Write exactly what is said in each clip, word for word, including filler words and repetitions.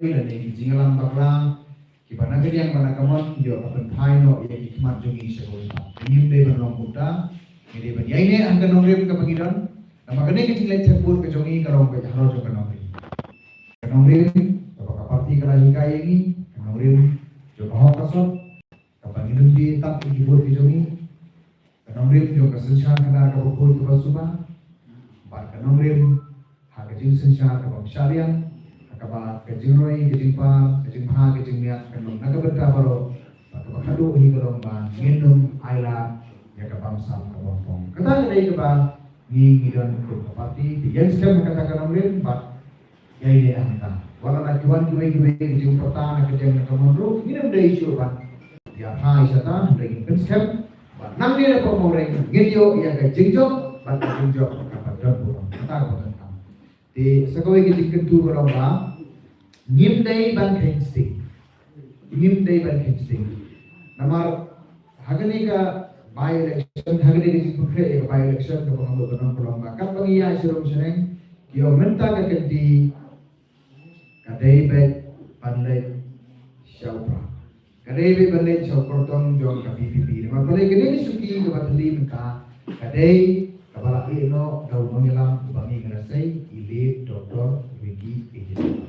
lane ki jingïalang bakla kiba na ka liang ba na ka mon ïoh ka pynphai noh ïa ki khmat jong ngi sha kawei pat. Ngim dei ban long kumta, ngi dei ban ïaineh ha ka nongrim kaba ngi don. Namar kane ka jingleit thep vote ka jong ngi ka long beit halor jong ka nongrim. Ka nongrim kaba ka party ka la hikai ïa ngi, ka nongrim jong ka hok ka sot, kaba ngin ym die tap ïa ki vote ki jong ngi. Ka nongrim jong ka synshar khadar kaba khuid kaba suba, bad ka nongrim ha ka jingsynshar kaba bishar ïa, ha kaba ka jingroi, ka jingpar, ka jingbha, ka jingmiat kan long na ka bynta baroh, bad kaba khadduh hi ka long ba ngin ym ailad ïa ka bamsap ka bamtong. Kata ka dei kaba ngi ngi don kum ka party, te ïeng skhem ha kata ka nongrim, bad ïa ine hangta. Wat la ki wan kiwei kiwei ki jingpyrta na ka liang na ka mon ruh, ngin ym dei shuh ban ïa phai shata, hynrei ngin pynskhem ba nangne na Pamawreng ngin ïoh ïa ka jingjop bad ka jingjop kaba don burom. Kata kaba donkam. Te sa kawei ka jingkyntu ka long ba ngim dei ban kheiñ sting. Ngim dei ban kheiñ sting. Namar ha kane ka by election, ha kane ka jingpynkhreh ïa ka by election kaba nga mut ban ong ka long ba katba ngi ïaid sharum shaneng, ki ong mynta ka kynti ka dei beit ban leit sha u prah. Ka dei beit ban leit sha u kyrtong jong ka V P P. Namar balei? Kane ka shuki kaba thylli mynta ka dei kaba la ïeh noh da u nongïalam uba ngi ngin ïasei, i late Doctor Ricky A J Syngkon.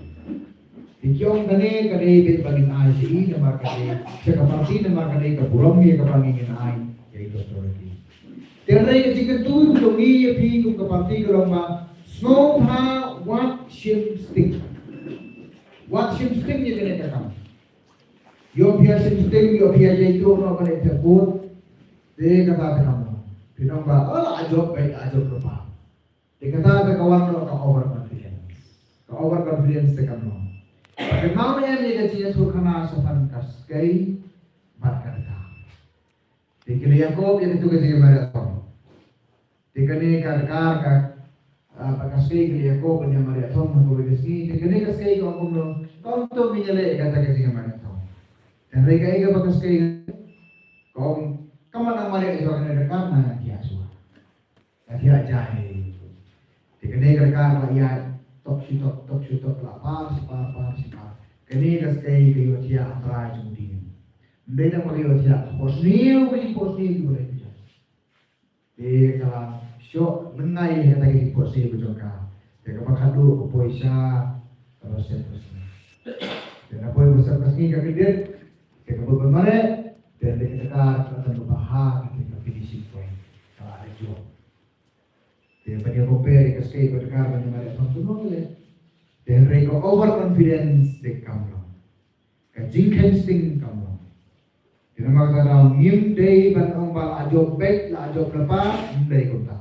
Te ki ong kane ka dei beit ba ngin ai sha i namar ka dei sha ka party, namar ka dei ka burom ïa kaba ngi ngin ai ïa i Doctor Ricky. Te hynrei ka jingkyntu jong ngi ïa phi kum ka party ka long ba sngewbha wat shim sting. Wat shim sting ïa kane ka kam. Ïoh phi ïa shim sting, ïoh phi ïa jaituh noh ban leit thep vote. Te kata te kam noh. Phin ong ba, oh, la jop beit, la jop lypa. Te kata te ka wan noh ka overconfidence. Ka overconfidence te kam noh. Te ka kam em ïa ka jingïathuhkhana shaphang ka skei bad ka dkhar. Te ki la ïakob ïa katu ka jingïamareh thong. Te kane ka dkhar ka, ah, bad ka skei ki la ïakob ban ïamareh thong ha kawei ka sngi. Te kane ka skei ka ong kumno, to ngin ïaleh ïa kata ka jingïamareh thong. Te hynrei kaei kaba ka skei ka ong, kam nang mareh ïa kane ka dkhar, nga thiah shuwa. Nga thiah jai. Te kane ka dkhar la ïaid tok shi tok, tok shi tok, la par shi par, par shi par. Kane ka skei ka ïohthiah ha trai jong u ding. Ym dei tang ba ka ïohthiah, ka pohsniew, ka jingpohsniew kiba la ïohthiah. Te ka la shoh lyngngai ïa kata ka jingpohsniew ka jong ka. Te kaba khadduh ka poi sha kaba sep ka sngi. Te na poi kaba sep ka sngi ka kyndit. Te ka bud ban mareh. Te ka dkhar ka la don kaba ha, ka dei ka finishing point. Ka la dei jop. Te ban ïa compare ïa ka skei bad ka dkhar ban ïamareh thong, kumno ka leh? Te hynrei ka overconfidence te kam long. Ka jingkheiñ sting kam long. Te namar kata daw ngim dei ban ong ba la jop beit, la jop lypa, ym dei kumta.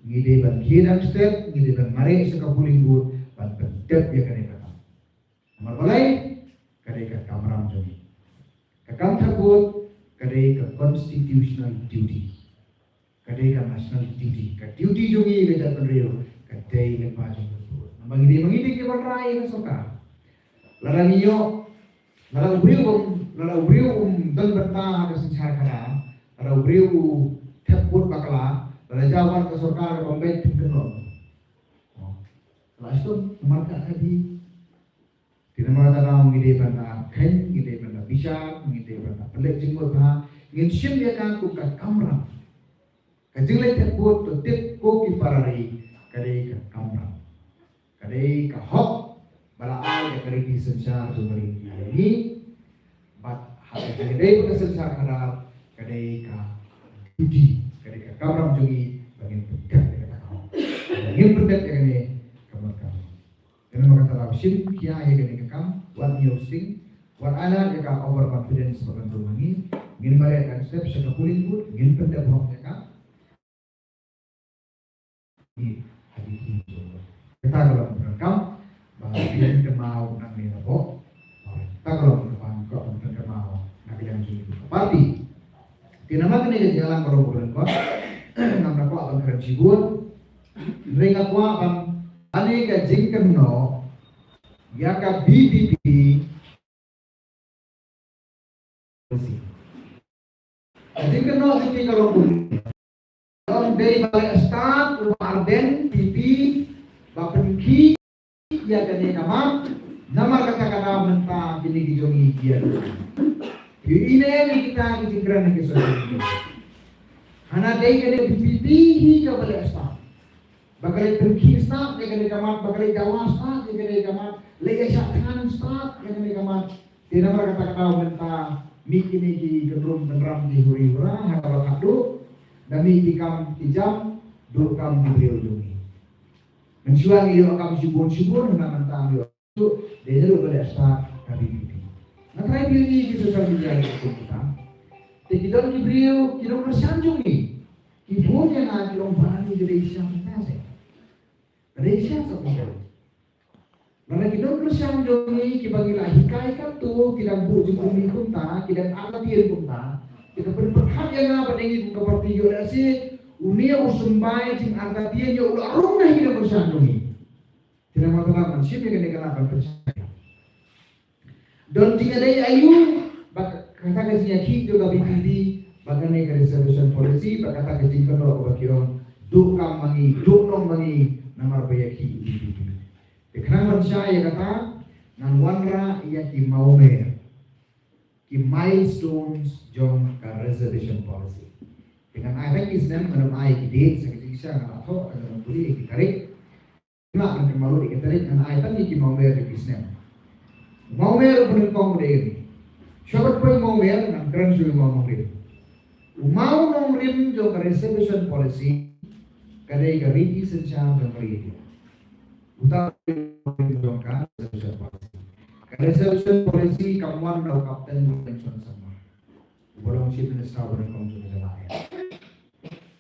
Ngi dei ban khie dang step, ngi dei ban mareh sha ka polling booth ban pyntip ïa kane ka kam. Namar balei? Ka dei ka kamram jong ngi. Ka kam thep vote ka dei ka constitutional duty. Ka dei ka national duty. Ka duty jong ngi ka jaitbynriew ka dei lyngba jong ka vote. Namar ngi dei ma ngi dei ki ban rai ïa ka sorkar. Lada ngi ïoh, lada u briew um, lada u briew um don bynta ha ka synshar khadar, lada u briew u thep vote bakla, lada jaw wan ka sorkar ka bym beit, phin kynnoh. Oh. La sdom, namar ka dei Te namar kata daw ngi dei ban da kheiñ, ngi dei ban da bishar, ngi dei ban da pynleit jingmut bha, ngin shim ïa ka kum ka kamram. Ka jingleit thep vote to tip ko ki para ri, ka dei ka kamram. Ka dei ka hok ba la ai ïa ka riti synshar jong ka ri ïa ngi. Bad ha ka jingdei bad ka synshar khadar, ka dei ka duty, ka dei ka kamram jong ngi ba ngin pyndep ïa kata ka hok. Ngin pyndep ïa kane ka mut ka hok. Te namar kata la u shim khia ïa kane ka kam, wat ñiew sting, wat ailad ïa ka overconfidence ba kan rung ha ngi, ngin mareh dang step sha ka polling booth, ngin pyndep hok ïa ka. Ngi ha ki polling booth. Kata ka long ka kam ba ngin kynmaw nangne na bok. Kata ka long ka ban ka ban pynkynmaw na ka liang jong ka party. Te namar kane ka jingïalang ka long ka ban ka ngam da kwah ban kren shibun. Hynrei nga kwah ban, ane ka jingkynnoh ïa ka V P P. Ka jingkynnoh jong ngi ka long kumne. Long dei ba leh start u Bah Ardent V P ba pynkhih ïa kane ka map. Namar kata ka daw mynta kine ki jong ngi ki ïa. Ïa ine ni kita ki jingkren ki sosai. Hana dei kane VPP hi kaba leh stad. Ba ka leh pynkhih stad ïa kane ka mat, ba ka leh dawa stad ïa kane ka mat, leh ïa shah thngan stad ïa kane ka mat. Te namar kata ka daw mynta mih kine ki kynrum kynram ki huri hura ha kaba khadduh. Da mih ki kam ki jam, duh kam ki briew jong ngi. Mynshuwa ngi ïoh kam shibun shibun, hynrei mynta ngi ïoh duh, dei na ruh ba leh stad ka VPP. Nga tharai phi ïohi ki social media ki kum kita. Te ki don ki briew, ki nongkyrshan jong ngi. Ki bun ïa nga ki ong ba ngi ka dei sha kita se. Ka dei sha sa kumta. Lada ki nongkyrshan jong ngi kiba ngi la hikai katto, ki dang buh jingkylli kumta, ki dang artatien kumta, ki dang pynpyrkhat ïa nga ba dei ngi kum ka party ïoh lehse une u symbai jingartatien ïoh u la rung na ki nongkyrshan jong ngi. Te namar kata ngan shim ïa kane ka lad ban pynshai. Don jingïadei aïu bad kata ka jingïakhih jong ka VPP bad kane ka reservation policy bad kata ka jingkynnoh kaba ki ong duh kam ma ngi, duh nong ma ngi namar ba ïakhih VPP. Te khnang ban shai ïa kata ngan wanrah ïa ki mawmer, ki milestones jong ka reservation policy. Te ngan ai tang ki snem, ngan ym ai ki date, sa ka jingshisha ngan la thoh, ngan ym pule ïa ki tarik. Nga ngan kynmaw lut ïa ki tarik, ngan ai tang ïa ki mawmer ïa ki snem. Mawmer u ba nyngkong u dei kane. Shuwa ban poi mawmer ngan kren shuwa ïa u maw nongrim. U maw nongrim jong ka reservation policy ka dei ka riti synshar jong ka ri India. Uta u nongrim jong ka reservation policy. Ka reservation policy kam wan na u Captain Williamson Sangma. U ba long Chief Minister u ba nyngkong jong ka jylla.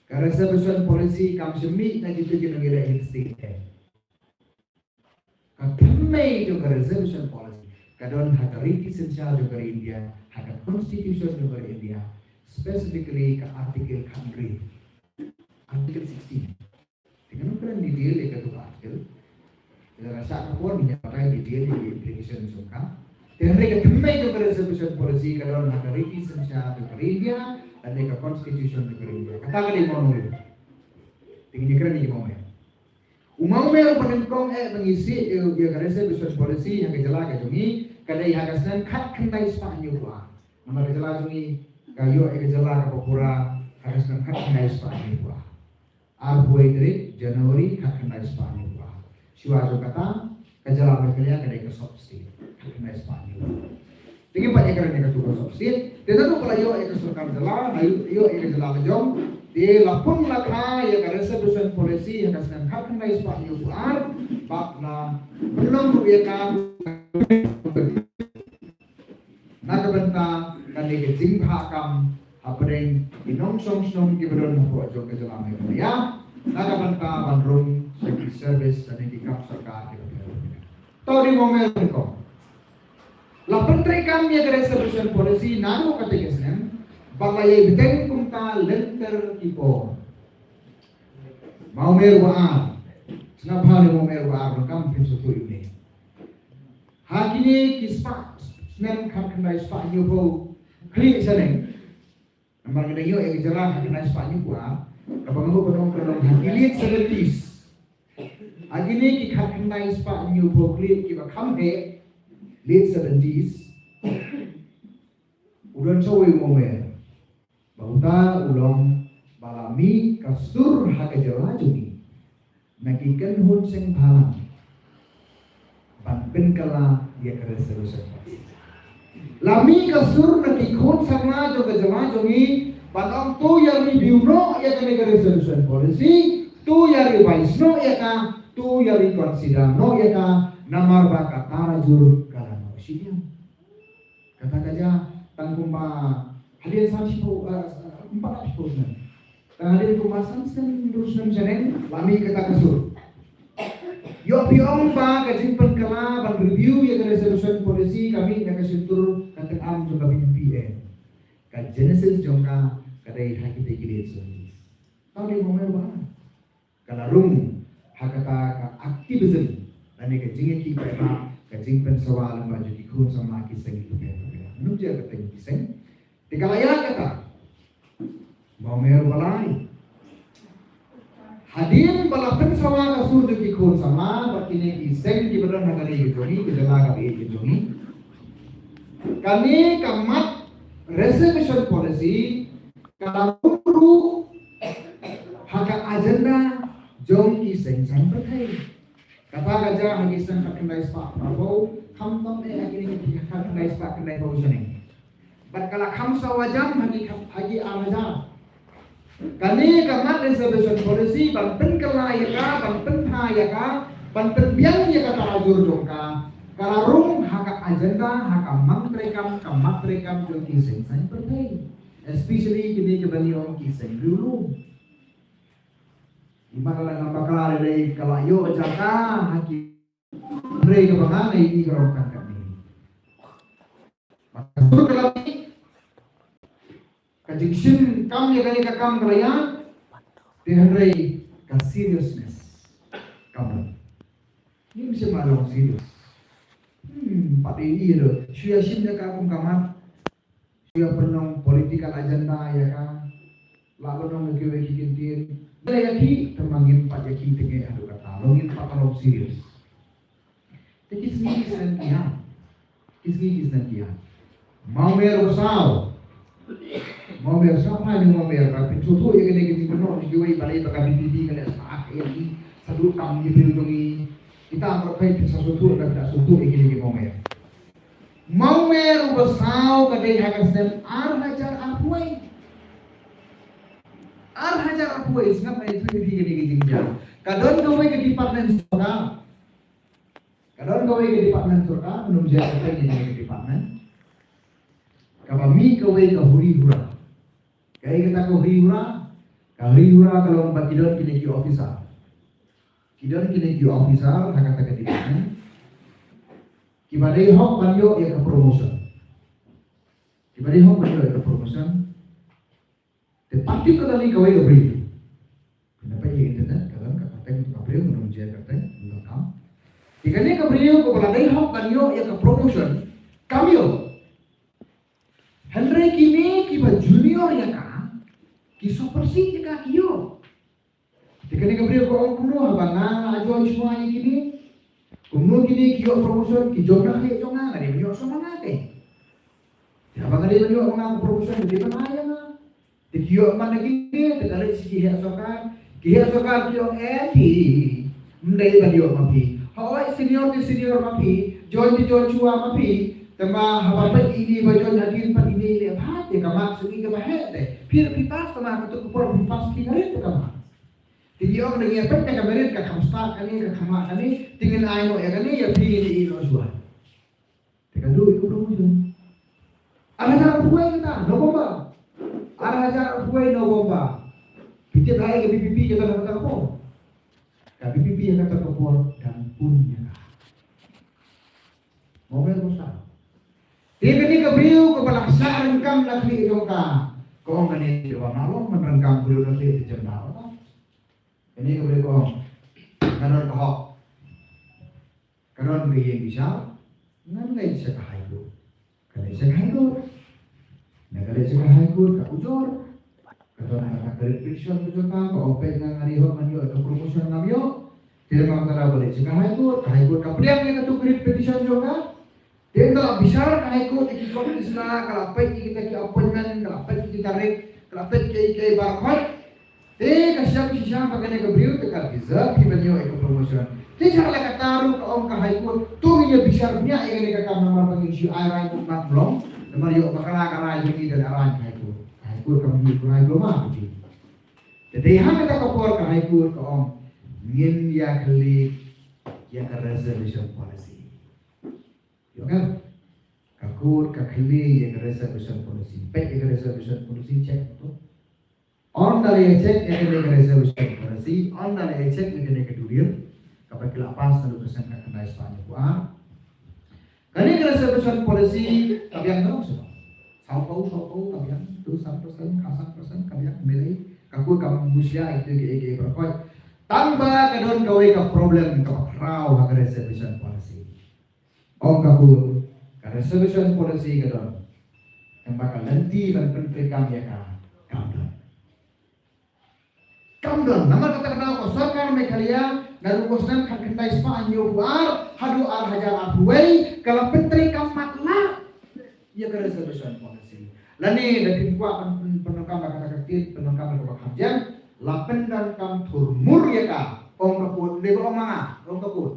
Ka reservation policy kam shym mih na kito ki nongïaleh hill state. Ka thymmei jong ka reservation policy ka don ha ka riti synshar jong ka ri India, ha ka constitution jong ka ri India, specifically ka article khathynriew. Article sixteen. Te ngan ym kren detail ïa kato ka article. Lada shah ka por ngin ïa batai detail ïa ki implication jong ka. Te hynrei ka thymmei jong ka reservation policy ka don ha ka riti synshar jong ka ri India, lane ka constitution jong ka ri India. Kata ka dei mawmer. Te ngin ïa kren ïa ki mawmer. U mawmer u ba nyngkong eh ba ngi sih ïa ka reservation policy ha ka jylla ka jong ngi ka dei ha ka snem khatkhyndai spah hynñiewphew ar. Namar ka jylla jong ngi ka ïoh ïa ka jylla kaba pura ha ka snem khatkhyndai spah hynñiewphew ar. Arphew tarik January khatkhyndai spah hynñiewphew ar. Shuwa jong kata ka jylla Meghalaya ka dei ka sob state khatkhyndai spah hynñiewphew ar. Te ngim pat ïakren ïa kato ka sob state. Te naduh ba la ïoh ïa ka sorkar jylla, la ïoh ïa ka jylla la jong. Te la pun la kha ïa ka reservation policy ïa ka snem khatkhyndai spah hynñiewphew ar bad la pynlong ruh ïa ka. Na ka bynta kane ka jingphah kam hapdeng ki nongshong shnong kiba don hapoh jong ka jylla Meghalaya. Na ka bynta ban rung sha ki service lane ki kam sorkar kiba pher. To dei mawmer ko. La pyntreikam ïa ka reservation policy naduh kata ka snem bad la ïai bteng kumta lynter ki por. Mawmer ba ar. Sngap bha, mawmer ba ar, kam pynsukup ïa u ne. Ha kine ki spah snem khatkhyndai spah hynñiewphew khlieh shaneng. Namar ngi dang ïoh ïa ka jylla khatkhyndai spah hynñiewphew ar. Kaba nga hap ban ong ka long ha ki late seventies. Ha kine ki khatkhyndai spah hynñiewphew khlieh kiba kham heh, late seventies. U don sa uwei u mawmer. Ba uta u long ba la mih ka sur ha ka jylla jong ngi na ki kynhun seng bhalang ban pynkylla ïa ka reservation policy. La mih ka sur na ki khun samla jong ka jylla jong ngi ban ong to ïa review noh ïa kane ka reservation policy, to ïa revise noh ïa ka, to ïa reconsider noh ïa ka, namar ba ka tarajur ka la noh shiliang. Kata ka jia tang kumba hadien san shiphew, eh, kumba san shiphew snem. Tang hadien kumba san snem hynriew snem shaneng la mih kata ka sur. Ïoh phi ong ba ka jingpynkylla ban review ïa ka reservation policy ka mih na ka shyntur ka tyngam jong ka VPP. Ka genesis jong ka ka dei ha kita ki late seventies. Tang dei mawmer ba ka la rung ha kata ka activism lane ka jingïakhih paidbah, ka jingpynsawa lem bad jong ki khun samla ki seng kiba pher bapher. Ngam jia kata ki seng. Te ka la ïaid kata. Mawmer ba lai. Hadien ba la pynsawa ka sur jong ki khun samla bad kine ki seng kiba don ha kane ka jong ngi, ki jylla kaba ïeit ka jong ngi. Kane ka mat reservation policy ka la rung ruh ha ka agenda jong ki seng saiñ pyrthei. Kata ka jia ha ki snem khatkhyndai spah phra, khamtam eh ha kine ki khatkhyndai spah khyndaiphew snem. Bad ka la kham sawa jam ha ki khat, ha ki ar hajar. Kane ka mat reservation policy ban pynkylla ïa ka, ban pynphai ïa ka, ban pynbiang ïa ka tarajur jong ka, ka la rung ha ka agenda, ha ka mang treikam, ka mat treikam jong ki seng saiñ pyrthei. Especially kine kiba ngi ong ki seng riewlum. Imat la ngam bakla lei lei ka la ïoh jaka ha ki, hynrei kaba nga ngi i ka rong kan kane. Ka sur ka la mih, ka jingshim kam ïa kane ka kam ka la ïaid, te hynrei ka seriousness kam don. Ngim shym la long serious. Hmm, pat i i do. Shu ïa shim ïa ka kum ka mat. Shu ïa pynlong political agenda ïa ka. La pynlong ïa kiwei ki kyntien. Ba ïa ki, tang ma ngim pat ïa ki tynge haduh katta. Long ngim pat long serious. Te ki sngi ki snem ki ïa. Ki sngi ki snem ki ïa. Mawmer ba saw. Mawmer saw, phai ni Mawmer, ba pynthut ïa kane ka jingkynnoh ni kiwei ba lei ba ka B P P ka leh sa ïa ki. Sa duh kam ni pynthut jong ngi. Kita ba phai pynsa suthu, ba pynsa suthu ïa kine ki Mawmer. Mawmer uba saw ka dei ha ka snem ar hajar arphew wei. Ar hajar arphew wei, sngap ai tu ïa kine ki jingjia. Ka don kawei ka department sorkar. Ka don kawei ka department sorkar, mynta jia ka dei kine ki department. Kaba mih kawei ka huri hura. Kaei kata ka huri hura? Ka huri hura ka long ba ki don kine ki officer. Ki don kine ki officer ha kata ka department. Kiba dei hok ban ïoh ïa ka promotion. Kiba dei hok ban ïoh ïa ka promotion. Te particularly kawei ka briew. Pynban ïa internet ka don ka kyrteng ka briew, mynta jia ka kyrteng, mynta kam. Te kane ka briew kaba la dei hok ban ïoh ïa ka promotion, kam ïoh. Hynrei kine kiba junior ïa ka, ki supersede ïa ka, ki ïoh. Te kane ka briew ka ong kumno, haba nga la join shuwa ïa kine, kumno kine ki ïoh promotion, ki jong na khlieh jong nga, nga dei ban ïoh shuwa ma nga te. Te haba nga dei ban ïoh ma nga ka promotion, nga dei ban ai ïa nga. Te ki ïoh man na kine, te ka leit sha ki heh sorkar, ki heh sorkar ki ong, eh phi, ym dei ban ïoh ma phi. Hooid, senior te senior ma phi, join te join shuwa ma phi. Te ma haba peit ine ba join hadien pat ine i leh bha te ka mark sha ngi kaba heh te. Phi ruh phi pass, te ma ha kato ka por phi pass, phi ka rit te ka mark. Te ngi ong da ngi peit na ka merit ka kham stad kane, ka kham mah kane, te ngin ai noh ïa kane ïa phi, ngin ïeh noh shuwa. Te ka duh ïa ka promotion. Ar hajar arphew wei kata November. Ar hajar arphew wei November. Phi tip ha ka B P P kata, kata ka por. Ka B P P kata ka por dang pun ïa ka. Mawmer ba saw. Te kane ka briew kaba la shah ryngkang na khlieh jong ka. Ka ong kane, te ba nga long man ryngkang briew na khlieh te jem da. Kane ka briew ka ong, nga don ka hok. Ka don ka ïing bishar. Ngan leit sha ka High Court. Ka leit sha ka High Court. Naba ka leit sha ka High Court ka ujor. Ka don kata ka writ petition ka jong ka, ka ong peit nga nga dei hok ngan ïoh ka promotion ngam ïoh. Te namar kata ka leit sha ka High Court, ka High Court ka pdiang ïa kato ka writ petition jong ka. Te ka la bishar ka High Court ïa ki kot ki sla, ka la peit ïa kita ki appointment, ka la peit ïa ki tarik, ka la peit kiei kiei baroh. Te ka shem shisha ba kane ka briew te ka deserve hi ban ïoh ïa ka promotion. Te sha la kata ruh ka ong ka High Court, to ngin ïa bishar bniah ïa kane ka kam namar ba ngin shu ai rai mut mat mlong, namar ïoh bakla ka rai jong ngi da la rai ka High Court. Ka High Court kam ïoh rai mlong ma phi. Te dei ha kata ka por ka High Court ka ong ngin ïa khlieh ïa ka reservation policy. Ïoh ka? Ka court ka khlieh ïa ka reservation policy. Peit ïa ka reservation policy, check to. Ynda la ïa check ïa kane ka reservation policy, ynda la ïa check ïa kane ka durier, kaba ki la pass naduh ka snem khatkhyndai spah hynñiewphew ar. Kane ka reservation policy ka biang dong shuh. Sawphew, sawphew ka biang, tu san percent, ka san percent ka biang, mynlei ka court kam mushia ïa kito kiei kiei baroh. Tang ba ka don kawei ka problem kaba khraw ha ka reservation policy. Ong ka court, ka reservation policy ka don. Tang ba ka lynti ban pyntreikam ïa ka kam don. Kam don, namar kata ka daw ka Sorkar Meghalaya naduh u snem khatkhyndai spah hynñiewphew ar haduh ar hajar arphew wei ka la pyntreikam matlah ïa ka reservation policy. Lane da pynkwah pyn-, pyn-, pyndonkam da kata ka tied, pyndonkam da kaba kham jam, la pyndonkam thurmur ïa ka, ong ka court, ne ba ong ma nga, ong ka court.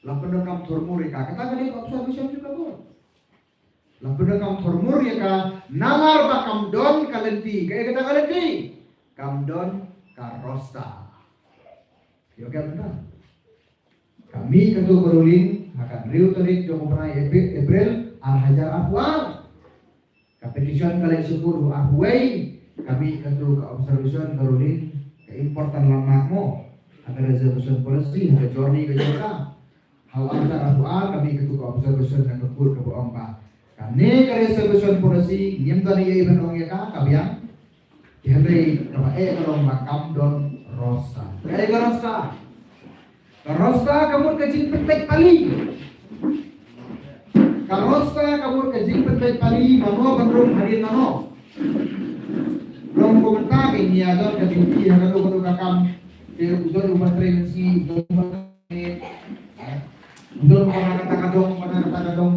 La pyndonkam thurmur ïa ka, kata ka dei ka observation jong ka court. La pyndonkam thurmur ïa ka, namar ba kam don ka lynti, kaei kata ka lynti? Kam don ka roster. Ïoh ka bynta. Ka mih katto ka ruling ha ka hynriew tarik jong u bnai Ap-, April ar hajar arphew ar. Ka petition ka leit sha court arphew wei. Ka mih katto ka observation ka ruling ka important lang ma mo. Ha ka reservation policy, ha ka journey ka jong ka. Ha u ar hajar arphew ar ka mih katto ka observation na ka court kaba ong ba kane ka reservation policy ngim don ei ei ban ong ïa ka, ka biang. Te hynrei kaba eh ka long ba kam don roster. Kaei ka roster? Ka roster ka mut ka jingpynbeit pali. Ka roster ka mut ka jingpynbeit pali, mano ban rung hadien mano. Long kumta, ki ïa don ka duty ha kano kano ka kam. Te u don uba trei mynsiem, u don uba trei, eh, u don uba na kata ka dong, uba na kata ka dong.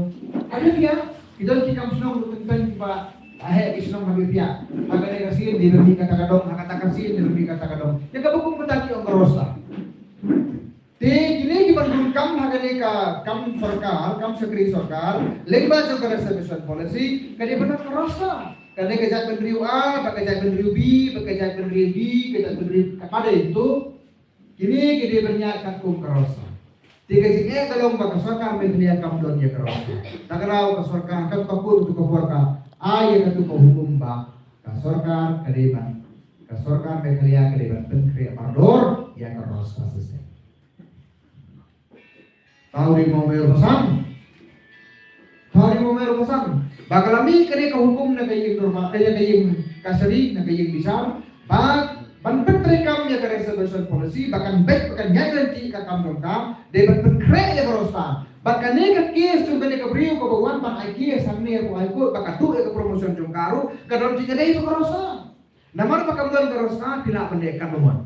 Haduh ïa, ki don ki kam shnong ruh teng teng kiba, ah, heh ki shnong haduh ïa. Ha kane ka sien dei ban mih kata ka dong, ha kata ka sien dei ban mih kata ka dong. Ïa kaba kum kata ki ong ka roster. Te kine kiban rung kam ha kane ka kam sorkar, kam shakri sorkar, lyngba jong ka reservation policy, ka dei ban don ka roster. Kane ka jaitbynriew A, bad ka jaitbynriew B, bad ka jaitbynriew D, ka jaitbynriew, ka dei tu. Kine ki dei ban ïaid katkum ka roster. Te ka jingeh ka long ba ka sorkar Meghalaya kam don ïa ka roster. Ta ka daw ka sorkar, ka, ka court, ka por ka ai ïa katu ka hukum ba ka sorkar ka dei ban, ka sorkar Meghalaya ka dei ban pynkhreh mardor ïa ka roster system. Tau ri mo mer basang. Tau ri mo mer basang. Ba ka la mih kane ka hukum na ka ïing dorbar, eh, na ka ïing kashari, na ka ïing bishar. Ba ban pyntreikam ïa ka reservation policy, ba kan beit, ba kan ïaid lynti ka kam jong ka, dei ban pynkhreh ïa ka roster. Ba kane ka case jong kane ka briew kaba wan ban ai case hangne ha High Court, ba ka tuh ïa ka promotion jong ka ruh, ka don jingïadei bad ka roster. Namar ba kam don ka roster, phi lah ban leh katba mon.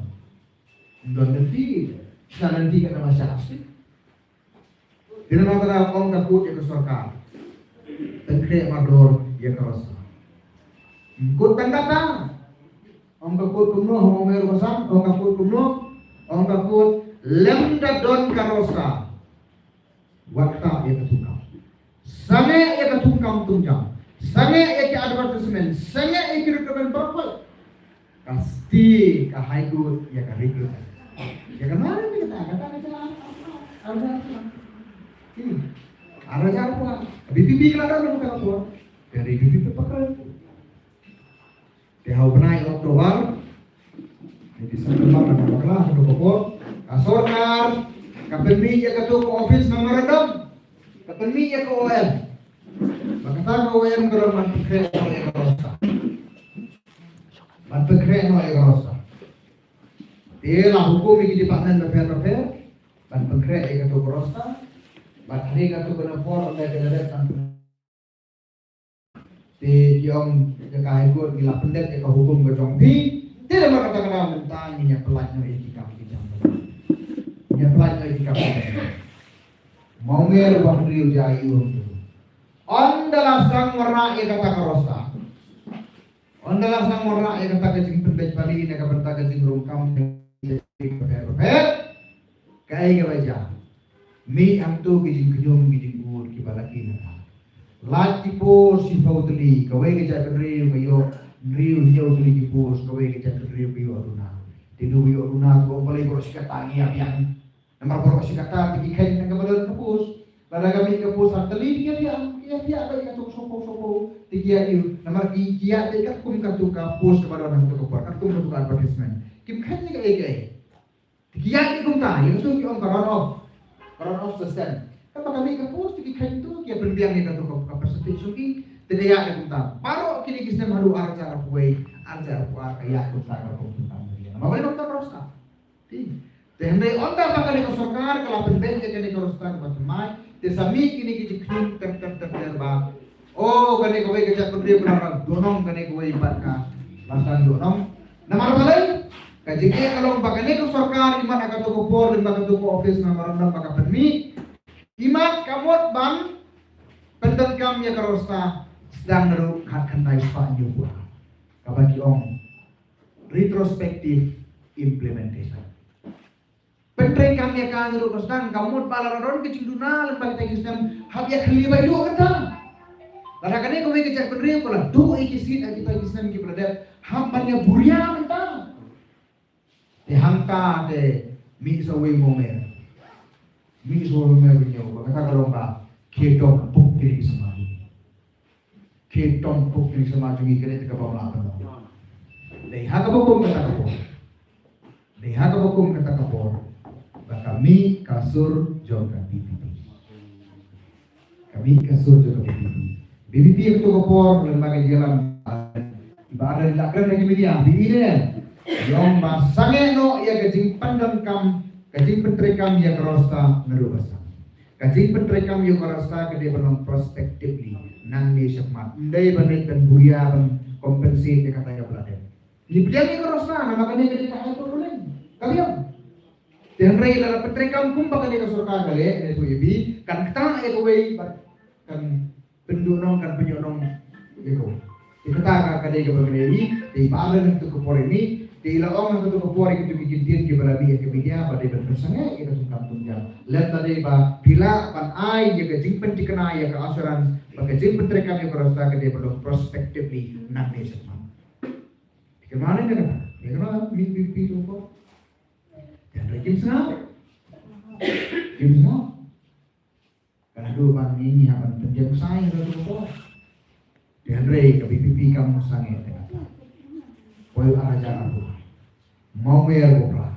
Don lynti, sa lynti ka namar sha asli. Te namar kata ong ka court ïa ka sorkar. Pynkhreh mardor ïa ka roster. Court tang kata. Ong ka court kumno, ong ka court kumno, ong ka court lem da don ka roster. Wat ktah ïa ka thungkam. Sangeh ïa ka thungkam thungjam. Sangeh ïa ki advertisement. Sangeh ïa ki recruitment pyrthei. Ka stay ka High Court ïa ka recruitment. Ïa ka mare ni kata, kata ka jalan. Ada apa? Ini. Ada apa? B P P kelada lu kata apa? Dari B P P pakai. Te ha u bnai October, ni December, ba ka bakla ka tu ka por, ka sorkar ka pynmih ïa katu ka office memorandum, ka pynmih ïa ka O M. Ba kata ka O M ka long ban pynkhreh noh ïa ka roster. Ban pynkhreh noh ïa ka roster. Te la hukum ïa ki department bapher bapher ban pynkhreh ïa katu ka roster. Bad ha katu ka por ynda ka la dep ban Te ki ong ïa ka High Court ngi la pyndep ïa ka hukum ka jong phi. Te namar kata ka daw mynta ngin ïa pynlait noh ïa ki kam ki jam. Ngin ïa pynlait noh ïa ki kam ki jam. Mawmer ba hynriew jia ïa u. Ynda la sdang wanrah ïa kata ka roster. Ynda la sdang wanrah ïa kata ka jingpynbeit pali na ka bynta ka jingrung kam. Kaei kaba jia? Mih hangto ki jingkhñium ki jingud kiba la ki na ka. Lait ki post shiphew tylli, kawei ka jaitbynriew ka ïoh hynriew hynñiew tylli ki post, kawei ka jaitbynriew ka ïoh duna. Te dei ïoh duna ko balei baroh shi katta ngi ïa biang. Namar baroh shi katta te ki kheiñ na kaba don ka post. Lada ka mih ka post ar tylli ki ïa biang, ki ïa biang ba ïa ka tuk shiphew shiphew. Te ki ïa ïoh namar ki ïa te katkum katu ka post kaba don hangto ka por, katkum katu ka advertisement. Kim kheiñ ne kaei kaei. Te ki ïaid kumta, ïa katu ki ong ka run off. Ka run off system. Katba ka mih ka post te ki kheiñ tu, ki ïa pynbiang ïa katu ka, ka percentage jong ki, te ki ïaid kumta. Baroh kine ki snem haduh ar hajar arphew wei, ar hajar arphew ar ka ïaid kumta ka rukom kumta. Namar balei ba kumta ka roster. Te, te hynrei ynda ba kane ka sorkar ka la pynbeit ïa kane ka roster kaba thymmai, te sa mih kine ki jingkhñium ter ter ter ter ba. Oh, kane kawei ka jaitbynriew ka la duhnong, kane kawei bad ka la sdang duhnong. Namar balei? Ka jingeh ka long ba kane ka sorkar imat ha kato ka por, lem bad kato ka office memorandum ba ka pynmih, imat ka mut ban pyndonkam ïa ka roster sdang naduh khatkhyndai spah hynñiewphew. Kaba ki ong retrospective implementation. Pyntreikam ïa ka naduh ba sdang, ka mut ba la don ka jingduna lem bad kita ki snem, hap ïa khlieh baiñ ïa kata. Lada kane kawei ka jaitbynriew ka la duh ïa ki seat ha kita ki snem kiba la dep, hap ban ïa buh ïa mynta. Te hangta te mih sa uwei u mawnga. Mih sa uwei u mawnga ba ïoh ba kata ka long ba khie tom puk kiri ki samla. Khie tom puk kiri ki samla jong ngi, kane te kaba mlah ban long. Dei ha kaba kum kata ka por. Dei ha kaba kum kata ka por ba ka mih ka sur jong ka VPP. Ka mih ka sur jong ka VPP. VPP ha kato ka por lem bad ka jingïalam, i Bah Ardent i la kren ha ki media, VPP ne. I ong ba sangeh noh ïa ka jingpyndonkam, ka jingpyntreikam ïa ka roster naduh ba sdang. Ka jingpyntreikam ïa ka roster ka dei ban long prospectively, nangne shakhmat. Ym dei ban leit ban buh ïa ban compensate ïa kata kaba la dep. Ngi pdiang ïa ka roster namar kane ka dei ka high court ruling. Ka biang. Te hynrei lada pyntreikam kumba kane ka sorkar ka leh, ne tu ibi kan ktah ïa kawei bad kan pynduhnong, kan pynïohnong ïa ko. Te kata ka, ka dei kaba kane ri, te i Bah Ardent ha kato ka por ri, te i la ong ha kato ka por ri, kito ki kyntien kiba la mih ha ka media ba dei ban pynsangeh ïa ka jingkam jingkam. Lem ta dei ba phi lah ban ai ïa ka jingpynthikna ïa ka assurance ba ka jingpyntreikam ïa ka roster ka dei ban long prospectively nangne shakhmat. Te kynmaw ne kata, te kynmaw mih VPP ha kato ka por. Te hynrei kim sngap. Kim sngap. Ka la duh ban ngi ngi hap ban pynjemsai ha kato ka por. Te hynrei ka VPP kam sangeh te kata. Poi ar hajar arphew lai. Mawmer Bopra.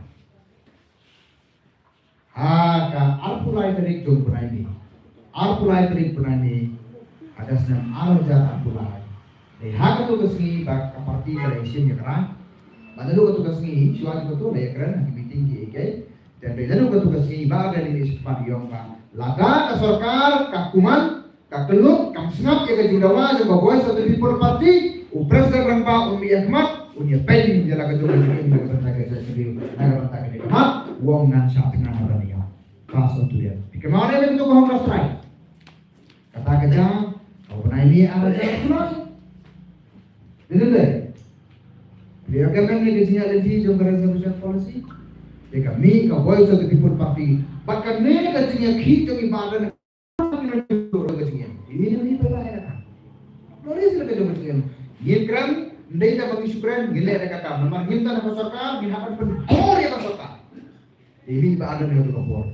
Ha ka arphew lai tarik jong u bnai May. Arphew lai tarik bnai May. Ha ka snem ar hajar arphew lai. Dei ha kato ka sngi ba ka party ka la ïashim ïakren. Ba naduh kato ka sngi shuwa jong kato la ïakren ha ki meeting kiei kiei. Te dei naduh kato ka sngi ba ka dei ni shuwa ïong ba lada ka sorkar ka kuman, ka kyllut, kam sngap ïa ka jingdawa jong ka Voice of the People Party, u President Rangbah un mih ha khmat, un ïa peit ïa la ka jong ka jingim na ka bynta ka jaitbynriew, na ka bynta ka dei ka mat, u ong ngan shah thngan ha ban ïa. Pass on to them. Phi kynmaw ne ïa kato ka hunger strike? Kata ka jia ha u bnai May ar hajar arphew lai. Dei ne em? Phi ïoh kynmaw ne ka jingïaid lynti jong ka reservation policy? Te ka mih ka Voice of the People Party. Bad kane ka jingïakhih jong i Bah Ardent. Ini ni pela ya. Lori sila ka jong ka jingim. Ngin kren, ndei ta ba ngi shu kren, ngin leh da ka kam. Namar ngim don ha ka sorkar, ngin hap ban pynbor ïa ka sorkar. Te i Bah Ardent ha kato ka por.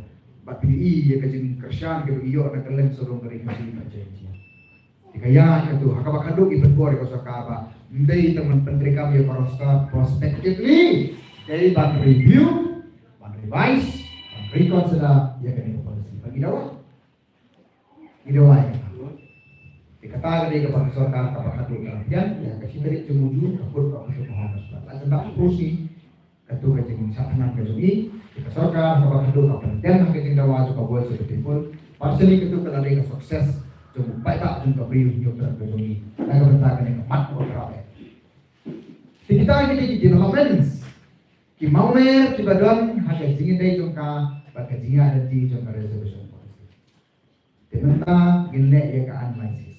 Bad phi i ïa ka jingkyrshan kaba ngi ïoh na kylleng sarong ka ri Khasi bad Jaiñtia. Te ka ïa kato, ha kaba khatduh ngi pynbor ïa ka sorkar ba ym dei tang ban pyntreikam ïa ka roster prospectively, dei ban review, ban revise, ban reconsider ïa kane ka policy. Ba ngi dawa. Ngi dawa ïa kata. Te kata ka dei kaba ka sorkar kaba khatduh ka la pdiang, ïa ka shi tarik jong u Jun ka kut ka kut ka hok. Lada ka prosi kato ka jingshah thngan ka jong i, te ka sorkar kaba khatduh ka pyntieng ha ka jingdawa jong ka Voice of the People. Partially kato ka la dei ka success jong u paidbah jong ka Bri u Hynñiewtrep ka jong i. Na ka bynta kane ka mat ka khraw eh. Te kita kita ki developments ki mawmer kiba don ha ka jingïadei jong ka bad ka jingïaid lynti jong ka reservation policy. Te mynta ngin leh ïa ka analysis.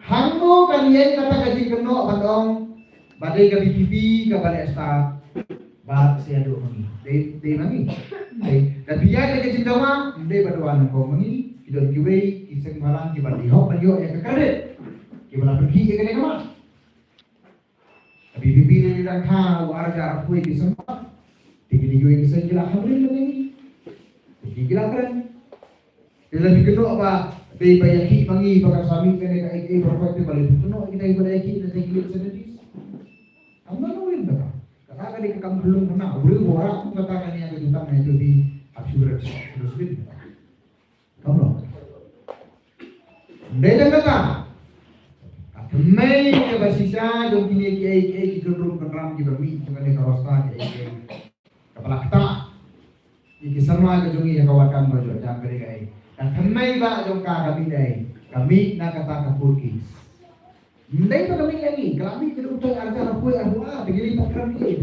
Hangno kan ïeng kata ka jingkynnoh ban ong ba dei ka VPP kaba leh start bad sa ïa duh ma ngi. Dei, dei ma ngi. Dei. Lada phi ïaid da ka jingdawa, dei ba dawa nyngkong ma ngi. Ki don kiwei ki seng bhalang kiba dei hok ban ïoh ïa ka credit, kiba la pynkhih ïa kane ka mat. Ka VPP ne dang kha u ar hajar arphew December. Te kine kiwei ki seng ki la kham rim lane. Te ki la kren. Te la phi kynnoh ba dei ba ïakhih ma ngi ba ka sa mih kane ka eight eight baroh kawei, te ba la phi kynnoh kita kiba la ïakhih na te ki late seventies. Kam don u rim kata. Kata ka dei ka kam pynlong kane. U briew ba wanrah kum kata kane ka jutang na jodi hap shu rim. Shu rim kata. Kumno? Ym dei tang kata. Ka thymmei kaba shisha jong kine kiei kiei ki kynrum kynram kiba mih jong kane ka roster kiei kiei. Kaba la ktah ïa ki samla ka jong ngi ha ka wad kam ba jong jam kane kaei. Ka thymmei ba jong ka ka mih dei, ka mih na kata ka court case. Ym dei ba ka mih ïa ngi, ka la mih ka dei u tong arhajar arphew arphew ar, te ngi dei pat kren ïa i.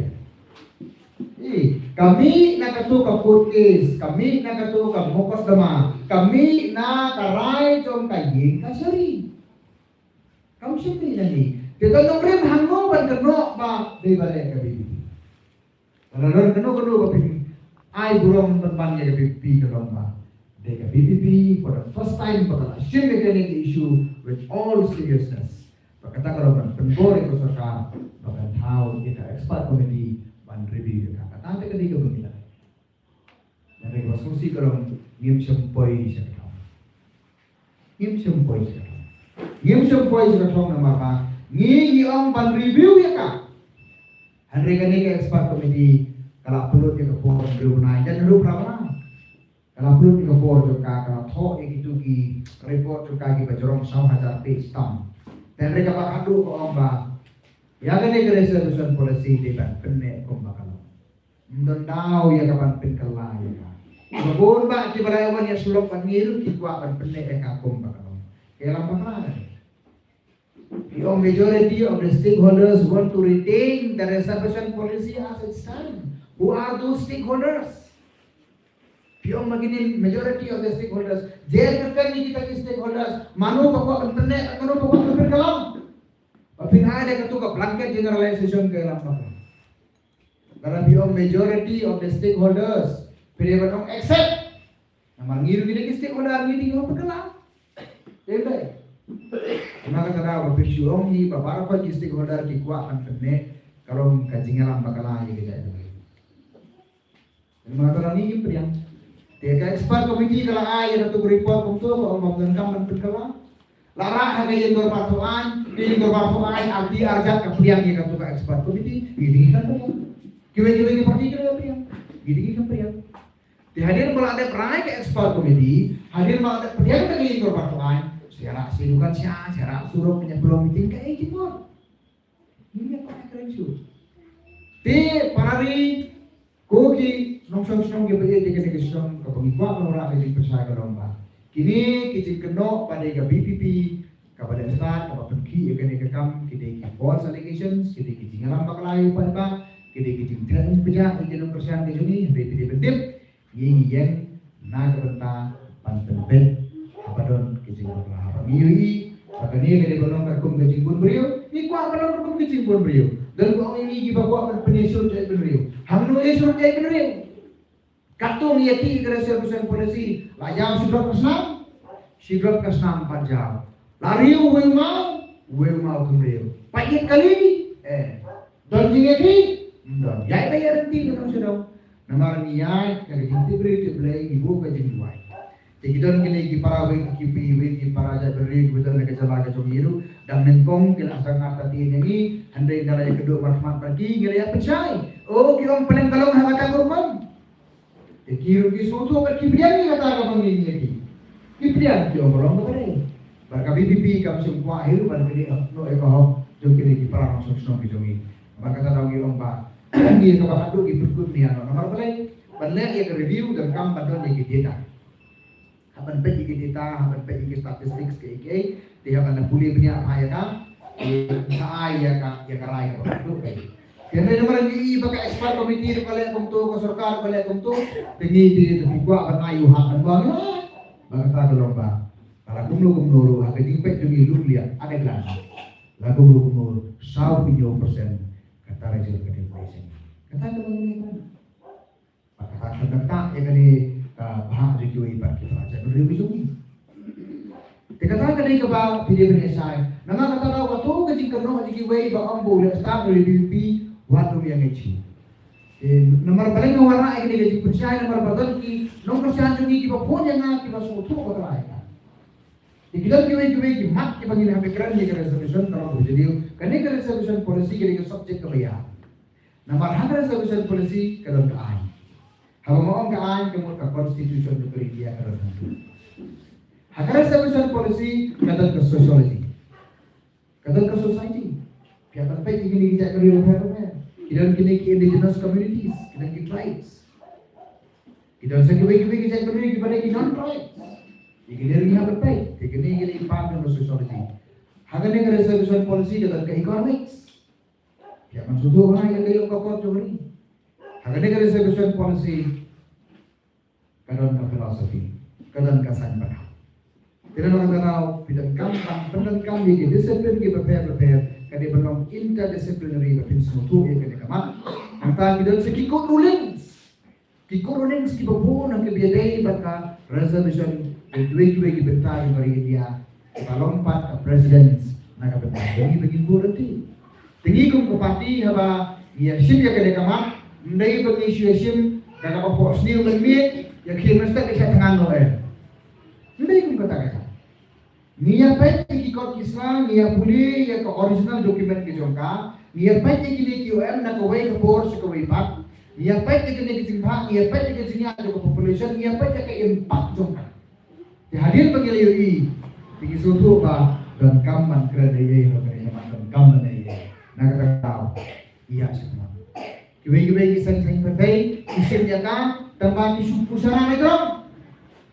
Eh, ka mih na kato ka court case, ka mih na kato ka mukotduma, ka mih na ka rai jong ka ïing kashari. Kam shym mih na ngi. Te to nongrim hangno ban kynnoh ba dei ba leh ka B B P. Lada don kano kano ba phin ai burom pynban ïa ka B B P, ka long ba dei ka B B P for the first time ba ka la shim ïa kane ka issue with all seriousness. Ba kata ka long ban pynbor ïa ka sorkar ba kan thaw ïa ka expert committee ban review ïa ka. Kata te ka dei kaba ngi la. Hynrei kaba sngewsih ka long ngim shym poi sha ka thong. Ngim shym poi sha ka thong. Ngim shym poi sha ka thong namar ba ngi ngi ong ban review ïa ka. Hynrei kane ka expert committee ka la pynlut ïa ka por hynriew bnai, jan hynriew phra bnai. Ka la pynlut ïa ka por jong ka, ka la thoh ïa kitu ki report jong ka kiba jrong saw hajar page tam. Te hynrei kaba khadduh ka ong ba ïa kane ka reservation policy dei ban pynneh kumba ka long. Ym don daw ïa ka ban pynkylla ïa ka. Ba bun bah kiba la wan ïa shlok ban ngi ruh ki kwah ban pynneh ïa ka kumba ka long. Ka ïalam bakla. Phi ong majority of the stakeholders want to retain the reservation policy as it stands. Who are those stakeholders? Phi ong ma kine majority of the stakeholders. Jer kyrteng ïa kita ki stakeholders. Mano ba kwah ban pynneh, mano ba kwah ban pynkylla. Ba phin ai da katu ka blanket generalization ka ïalam bakla. Lada phi ong majority of the stakeholders, phi dei ban ong accept. Namar ngi ruh ngi dei ki stakeholder, ngi dei ki hok bakla. Dei, dei. Namar kata daw ba phi shu ong hi ba baroh ki stakeholder ki kwah ban pynneh, ka long ka jingïalam bakla ïa ka jaitbynriew. Namar kata daw ngi ngim pdiang. Te ka expert committee ka la ai ïa katu ka report kumto, ka ong ba ym donkam ban pynkylla. La rah ha ka ïing dorbar thaw aiñ, ka ïing dorbar thaw aiñ, arti arjat ka pdiang ïa katu ka expert committee, ngi dei ngi kam pdiang. Kiwei kiwei ki party ki la pdiang, ngi dei ngi kam pdiang. Te hadien ba la dep rai ka expert committee, hadien ba la dep pdiang ka ïing dorbar thaw aiñ, sa rah sha dukan sha, sa rah surok, pynïaid pynlong meeting kaei ki mut. Ngi ïa kren shuh. Te para ri, ko ki nongshong shnong kiba ïeit ïa kane ka shnong, kaba ngi kwah ban wanrah ka jingpynshai ka long ba kine ki jingkynnoh ba dei ka B P P kaba leh stad, kaba pynkhih ïa kane ka kam, ki dei ki false allegations, ki dei ki jingïalam bakla ïa u paidbah, ki dei ki jingtheh pynjah ïa ki nongkyrshan ka jong ngi, hynrei phi dei ban tip, ngi ngi ïeng na ka bynta ban pynbeit haba don ka jingbakla. Haba ngi ïohi ba kane ka dei ban long katkum ka jingbun briew, ngi kwah ban long katkum ka jingbun briew. Don ba ong ïa ngi kiba kwah ban pynïasoh jaitbynriew. Hangno ïasoh jaitbynriew? Katto ngi ïa ki ka reservation policy, la jaw shi drop ka snam, shi drop ka snam pat jaw. La riew uwei u maw, uwei u maw kam riew. Pait ïit kali, eh. Don jingïakhih? Ym don. Ïai ba ïa ryntih ka nong sha dong. Namar ngi ïaid na ka jingtip briew tip Blei, ngi buh ka jingduwai. Te ki don kine ki para wei ki pi wei ki para jaitbynriew kiba don na ka jylla ka jong ngi ruh, dang nyngkong ki la sangap ta ti ïa ngi, hynrei nga la ïakynduh markhmat bad ki, ngi la ïa pynshai. O, ki ong pynlong ka long ha kata ka rukom. Te ki ruh ki sngewthuh ba ki pdiang ïa kata kaba ngi ïa ki. Ki pdiang, ki ong ba long kaba dei. Bad ka B P P kam shym kwah hi ruh ban kane noh ïa ka hok jong kine ki para nongshong shnong ki jong ngi. Bad kata daw ngi ong ba ngi ïa kaba haduh ki pynkut nia noh. Namar balei? Ban leh ïa ka review donkam ban don ïa ki data. Hap ban peit ïa ki data, hap ban peit ïa ki statistics kiei kiei. Te hap ban pule bniah bha ïa ka. Te sa ai ïa ka, ïa ka rai kaba haduh ka. Te hynrei namar ngi i ba ka expert committee ruh ka leh kumto, ka sorkar ruh ka leh kumto, te ngi te te kwah ban ai u hap ban wan. Ba kata ka long ba, ba la kumno kumno ruh ha ka jingpeit jong ngi lum liat, ada glan. La kumno kumno, saw phew hynñiew percent kata result ka dei ba ïa ngi. Kata ka long ngi kan. Ba kata ka dei kata ïa kane ka bhah jong kiwei pat ki para jaitbynriew ki jong ngi. Te kata ka dei kaba phi dei ban ïa shai. Namar kata daw kato ka jingkynnoh jong kiwei ba ong ba u leh stad u leh B P P, wat ym ïa ngeit shuh. Te namar balei nga wanrah ïa kane ka jingpynshai, namar ba don ki nongkyrshan jong ngi kiba phone ïa nga kiba sngewthuh bakla ïa ka. Te ki don kiwei kiwei ki mat kiba ngin hap ban kren ïa ka reservation, ka long ba jylliew. Kane ka reservation policy ka dei ka subject kaba ïa. Namar ha ka reservation policy ka don ka aiñ. Haba nga ong ka aiñ ka mut ka constitution jong ka India ka don hangtu. Ha ka reservation policy ka don ka sociology. Ka don ka society. Ki hap ban peit ïa kine ki jait ka ri bapher bapher. Ki don kine ki indigenous communities, ki don ki tribes. Ki don sa kiwei kiwei ki jait ka ri kiba dei ki non tribes. Ïa kine ruh ngi hap ban peit. Ïa kine ki dei ki part jong ka sociology. Ha kane ka reservation policy ka don ka economics. Ïa man sngewthuh ha ïa ka ïoh ka kot jong ri. Ha kane ka reservation policy ka don ka philosophy, ka don ka saiñ pathai. Te na kata ka daw phi donkam ban pyndonkam ïa ki discipline ki bapher bapher, ka dei ban long interdisciplinary ba phin sngewthuh ïa kane ka mat. Nangta ki don sa ki court rulings. Ki court rulings kiba bun ha kiba ïadei bad ka reservation, kiwei kiwei ki bynta jong ka ri India, kiba long pat ka precedents na ka bynta jong ngi ba ngin bud lynti. Te ngi kum ka party haba ngi ïashim ïa kane ka mat, ym dei ba ngi shu ïashim da kaba phohsniew mynmiet, ïa khie mynstep da sha thngan noh eh. Ym dei kum kata kata. Ngi ïa peit ïa ki kot ki sla, ngi ïa pule ïa ka original document ka jong ka, ngi ïa peit ïa kine ki O M na kawei ka bor sha kawei pat, ngi ïa peit ïa kine ki jingphah, ngi ïa peit ïa ka jingïaid jong ka population, ngi ïa peit ïa ka impact jong ka. Te hadien ba ngi la ïohi, te ngi sngewthuh ba donkam ban kren ei ei, ba kren ban donkam ban ei ei. Na kata ka daw, ïa sha ka mat. Kiwei kiwei ki seng seng pyrthei ki shim ïa ka tang ba ki shu pyrshah na jrong.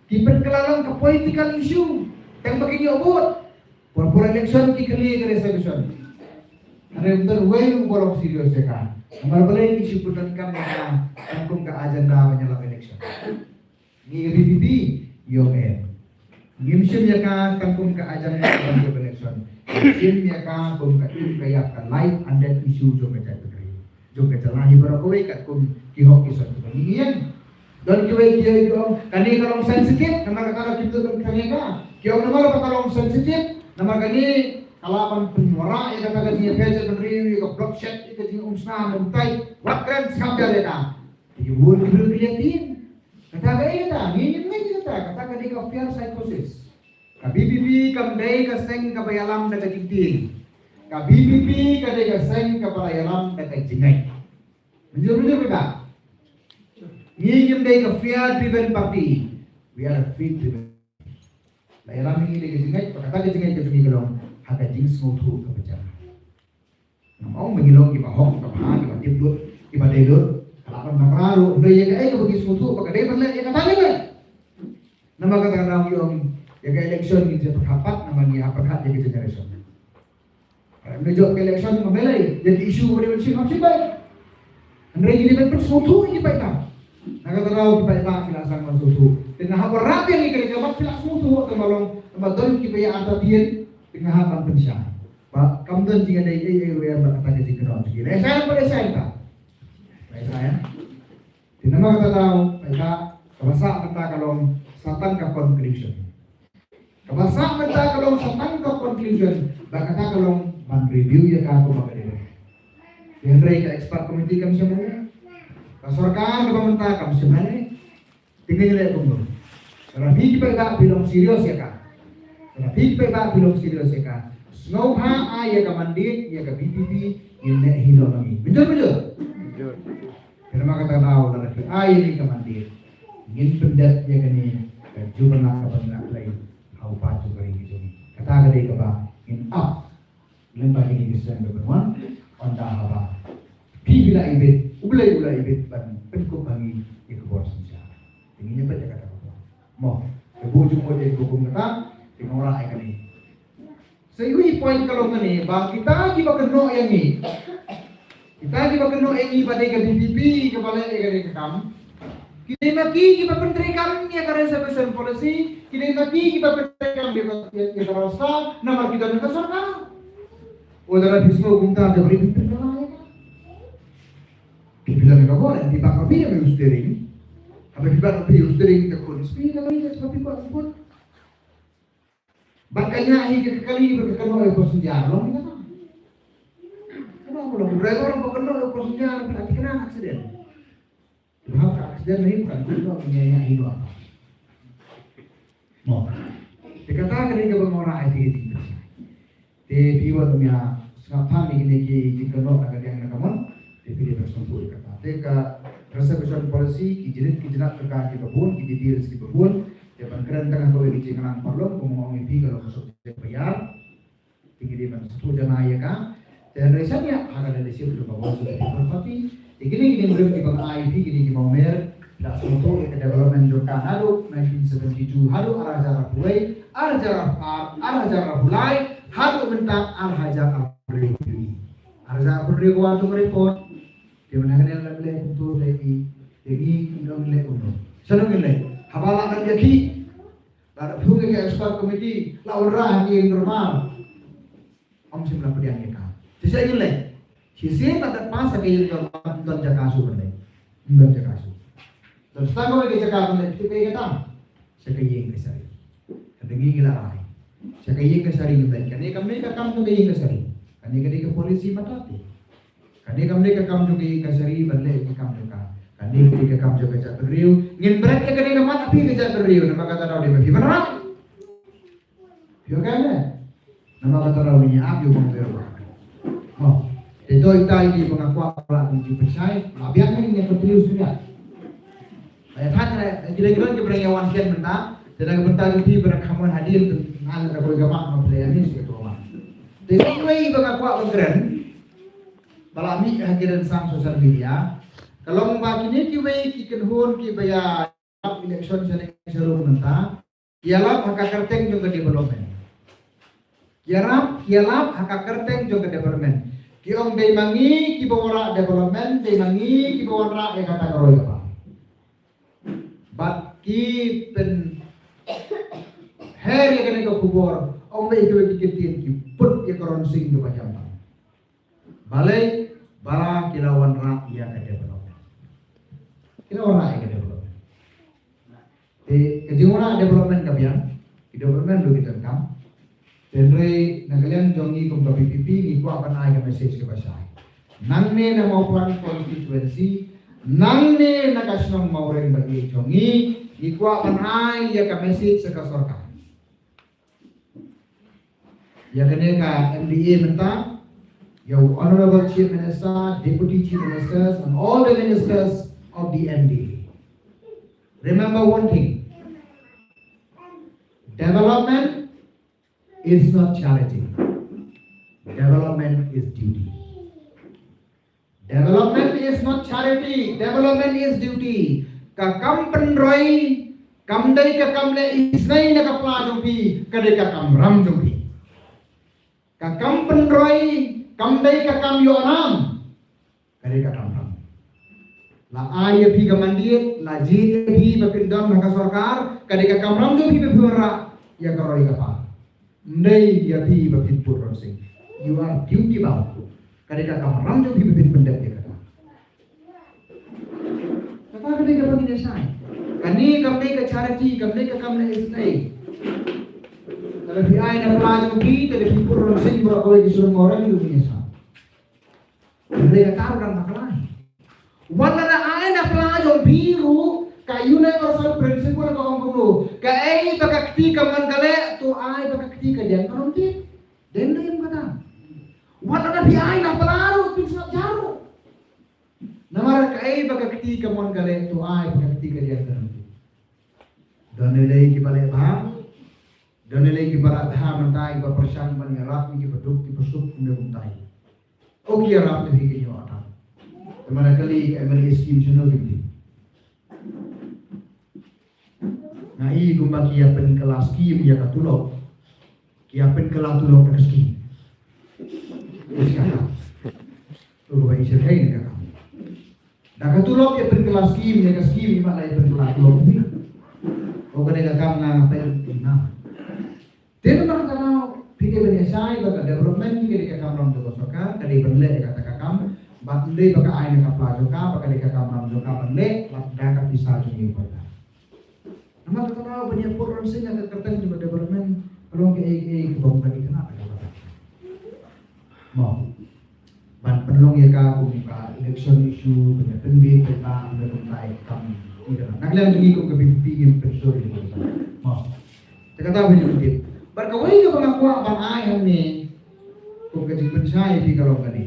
Ki pynkylla long ka political issue tang ba kin ïoh vote. Por por election ki khlieh ka reservation. Hynrei ym don uwei ruh uba long serious ïa ka. Namar balei ki shu pyndonkam ïa ka tang kum ka agenda ban ïalap election. Ngi ka V P P, ïoh em. Ngim shim ïa ka tang kum ka agenda ban ïalap election. Ngi shim ïa ka kum ka im ka ïap, ka life and death issue jong ka jaitbynriew, jong ka jylla hi baroh kawei, katkum ki hok ki sot kiba ngi ïeng. Don kiwei ki ong kane ka long sensitive, namar kata ka kim donkam ban kren ïa ka. Ki ong namar ba ka long sensitive, namar kane ka lah ban pynwanrah ïa kata ka jingïapher jaitbynriew, ïa ka bloodshed, ïa ka jingumsnam umtai. Wat kren, sngap ïa ka. Te ki bun ki briew ki la ïathied. Kata kaei kata? Ngi ngim ngeit ïa kata. Kata ka dei ka fear psychosis. Ka V P P kam dei ka seng kaba ïalam da ka jingtieng. Ka V P P ka dei ka seng kaba la ïalam da ka jingngeit. Mynjur mynjur kata. Ngi ngim dei ka fear driven party. We are a faith driven. La ïalam ïa ngi da ka jingngeit, ba kata ka jingngeit ka jong ngi ka long ha ka jingsngewthuh kaba jam. Ngam ong ba ngi long kiba hok, kiba bha, kiba tip lut, kiba dei lut. Ka lah ban bakla ruh, hynrei ïa kaei kaba ngi sngewthuh ba ka dei ban leh, ïa kata ngin leh. Namar kata ka daw ngi ong ïa ka election ngin sa pyrkhat pat, namar ngi hap pyrkhat ïa ka generation. Hynrei jop ka election ngam lei lei, ïa ka issue ba dei ban shim hap shim beit. Hynrei ngi dei ban pynsngewthuh ïa ki paidbah. Na kata ka daw ki paidbah ki la sdang ban sngewthuh. Te nga hap ban rap ïa ngi ka dei ka mat ki la sngewthuh, te ma long, te ma don kiba ïa artatien, te nga hap ban pynshai. Ba kam don jingïadei ei ei ruh ïa ba kata ka jingkynnoh jong ki. Lehse ba lehse ba. Lehse. Te namar kata daw, paidbah, kaba sah mynta ka long sa tang ka conclusion. Kaba sah mynta ka long sa tang ka conclusion, ba kata ka long ban review ïa ka kumba ka dei. Te hynrei ka expert committee kam shym leh. Ka sorkar kaba mynta kam shym leh. Te ngin leh kumno? Lada phi ki paidbah phi long serious ïa ka. Lada phi ki paidbah phi long serious ïa ka. Sngewbha ai ïa ka mandate ïa ka V P P, ngin leh hi noh ma ngi. Mynjur mynjur. Mynjur. Te namar kata daw lada phi ai ïa ngi ka mandate, ngin pyndep ïa kane ka jubab na ka bynta Blei ha u paid jong ka ri ka jong ngi. Kata ka dei kaba ngin ap. Lem bad kine ki seng ba pynwan, ynda haba phi, phi la ibit, U Blei u la ibit ban pynkup ha ngi ïa ka bor synshar. Te ngin ïa peit ïa kata ka bor. Mo, ka bor jong u ïa ka hukum kata, te nga wanrah ïa kane. Sa iwei i point ka long kane, ba kita kiba kynnoh ïa ngi, kita kiba kynnoh ïa ngi ba dei ka V P P kaba leh ïa kane ka kam. Ki dei ma ki kiba pyntreikam ïa ka reservation policy, ki dei ma ki kiba pyntreikam ïa ka, ïa, ïa ka roster, namar ki don ha ka sorkar. Lada phi sngew kumta, da phi pynkylla ïa ka. Phi phi la ka bor, phi bak phi ïa u steering. Haba phi bak phi ïa u steering, te khun spi ka lori, te phi kwah sngewthuh. Bad ka ñiah hi ka kali bad ka kynnoh ïa u passenger, long hi kata. Kynnoh, long driver bad kynnoh ïa u passenger, phi la thikna accident. Bad ka accident hi kan kynnoh ñiah hi, ñiah hi, long. Mo. Te kata ka dei kaba nga wanrah ïa phi. Te phi wat ym ïa sngap than ïa kine ki jingkynnoh na ka liang na ka mon. Te phi dei ban sngewthuh ïa kata. Te ka reservation policy, ki jingrit ki jingnat jong ka kiba bun, ki details kiba bun. Te ban kren tang ha kawei ka jingïalang paralok, kumba nga ong ïa phi, ka long ka subject ba ïar. Te ngi dei ban sngewthuh janai ïa ka. Te hynrei shaniah ha ka leadership jong ka Voice of the People Party, te kine ki nongrim kiba nga ai ïa phi, kine kiba ym mer, la sngewthuh ïa ka development jong ka naduh nineteen seventy-two haduh ar hajar arphew wei, ar hajar arphew ar, ar hajar arphew lai, Haduh mynta ar hajar arphew hynriew. Ar hajar arphew hynriew ka wan tu ka report. Te mynta ka dei la leh kumtu leh i. Te ngi ngi ong leh kumno. Sa ngi leh. Haba la dang ïa ki. La da pynlong ïa ka expert committee. La wanrah ha ki ïing dorbar. Ym shym la pdiang ïa ka. Te sa ngi leh. Shisien la dep pass ha ka ïing dorbar, ym don jaka shuh ban leh. Ym don jaka shuh. Don sa kawei ka jaka ban leh, te ka ïa ka tam. Sha ka ïing kashari. Ka dang ngi la rai. Sha ka ïing kashari ngi leh. Kane kam dei ka kam jong ka ïing kashari. Kane ka dei ka policy mynta te. Kane kam dei ka kam jong ka ïing kashari ban leh ka kam jong ka. Kane ka dei ka kam jong ka jaitbynriew. Ngin bret ïa kane ka mat ha phi ka jaitbynriew. Namar kata daw dei ba phi ban rai. Phi ong kane. Namar kata daw ngin ïa ap ïa u bang phi ruh. Mo. Te dei ita i ba nga kwah ba la kum ki pynshai. La biang ngin ïa continue shuh ïa. Ba ïa than ïa ki dei ki don ki ba dang ïa wan shen mynta. Te na ka bynta ki phi ba dang kham wan hadien te ngan da kawei ka mat ma phi la ïa miss ïa ka mat. Te kawei ba nga kwah ban kren. Ba la mih ha ki rynsan social media. Ka long ba kine kiwei ki kynhun ki ba ïa election sha ne sha rum mynta. Ïalap ha ka kyrteng jong ka development. Ïarap, ïalap ha ka kyrteng jong ka development. Ki ong dei ma ngi kiba wanrah development, dei ma ngi kiba wanrah ïa kata ka roi kaba. Bad ki pynher ïa kane ka khubor, ong dei kiba ki kyntien ki put ïa ka ronsing kaba jam. Balei, ba ki la wanrah ïa ka development. Ki la wanrah ïa ka development. Te ka jingwanrah development ka biang, ki development ruh ki donkam. Te hynrei na ka liang jong ngi kum ka V P P ngi kwah ban ai ka message kaba shai. Nangne na Mawphlang constituency, nangne na ka shnong Mawreng ba ïeit jong ngi, ngi kwah ban ai ïa ka message sha ka sorkar. Ïa kane ka M D A mynta, ïa u Honorable Chief Minister, Deputy Chief Ministers and all the ministers of the M D A. Remember one thing. Development is not charity. Development is duty. Development is not charity, development is duty. Ka kam pynroi kam dei ka kam leh isynei na ka pla jong phi, ka dei ka kamram jong phi. Ka kam pynroi kam dei ka kam ïoh nam, ka dei ka kamram. La ai ïa phi ka mandate, la jied ïa phi ba phin don ha ka sorkar, ka dei ka kamram jong phi ba phin wanrah ïa ka roi ka par. Ym dei ïa phi ba phin put ronsing. You are duty bound. Ka dei ka kamram jong phi ba phin pyndep ïa kata. Kata ka dei kaba ngin ïa shai. Kane kam dei ka charity, kam dei ka kam leh isynei. Lada phi ai na pla jong phi, te lada phi put ronsing baroh kawei ki shnong Mawreng ruh ngin ïa shai. Hynrei kata ruh dang bakla. Wat lada ai na pla jong phi ruh ka universal principle ka ong kumno. Kaei ba ka kti kamon ka leh, to ai ba ka kti ka diang ka rong tip. Dei ne em kata. Wat lada phi ai na pla ruh phin sngap jar ruh. Namar kaei ba ka kti kamon ka leh, to ai ba ka kti ka diang ka rong tip. Don lei lei kiba leh bha. Don lei lei kiba rah bha mynta kiba pyrshang ban ïarap ïa kiba duk kiba suk kumne kumtai. O ki ïarap te phi kin ïoh ata. Te mynta kali ka M L A scheme shano ki dei. Nga i kumba ki ïa pynkylla scheme ïa ka tulop. Ki ïa pynkylla tulop da ka scheme. Ïa ka. To ba i syrhei ne ka kam. Da ka tulop ïa pynkylla scheme, ïa ka scheme i mat la ïa pynkylla tulop phi. Ko ka dei ka kam nga nga pynkylla. Te namar kata phi dei ban ïa shai ba ka development phi ka dei ka kamram jong ka sorkar, ka dei ban leh ïa kata ka kam, bad ym dei ba ka ai na ka pla jong ka, ba ka dei ka kamram jong ka ban leh, bad da ka pisa jong ngi ba ka. Namar kata ban ïa put ronsing ïa ka kyrteng jong ka development, ka long kaei kaei kaba ym dei ka kena ka kata. Mo. Ban pynlong ïa ka kum ka election issue, ban ïa pynbeit pynbang, ban kumta ïa ka kam ïa ka. Na ka liang jong ngi kum ka V P P ngim pynsure ïa ka. Mo. Te kata ban ïa pynbeit. Bad kawei kaba nga kwah ban ai hangne kum ka jingpynshai ïa phi ka long kane.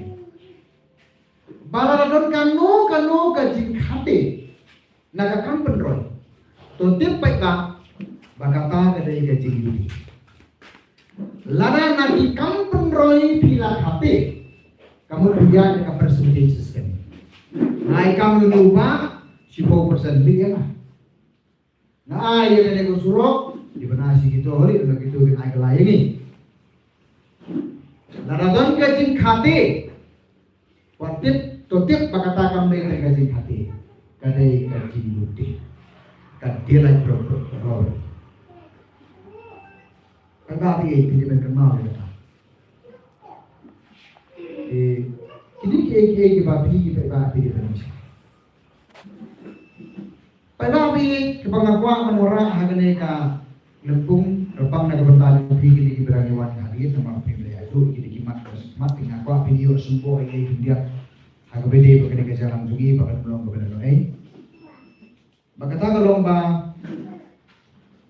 Ba lada don kano kano ka jingkhatduh na ka kam pynroi, to tip paidbah ba kata ka dei ka jingduwai. Lada na ki kam pynroi phi la khatduh, ka mut phi ïaid da ka percentage system. Nga ai kam ïa uno uba shiphew percent, leit ïa nga. Nga ai ïa kane ka surok, ïa ba na shi kito holi, na kito kin ai kylla ïa ngi. Lada don ka jingkhate, wat tip, to tip ba kata kam dei ka jingkhate. Ka dei ka jinglute. Ka dei la bro bro bro. Ka ba phi, phi dei ban kynmaw ïa kata. Eh, kine kiei kiei kiba phi, kiba phi dei ban Paidbah phi, kaba nga kwah ban wanrah ha kane ka lympung, kyrpang na ka bynta jong phi kine kiba dang ïa wan hadien, namar phi la ïathuh kine ki mat, ki mat, nga kwah phin ïoh sngewbha ïa ki diak ha kaba ïadei bad kane ka jingïalang jong ngi, ba kan long kaba dang long, eh. Ba kata ka long ba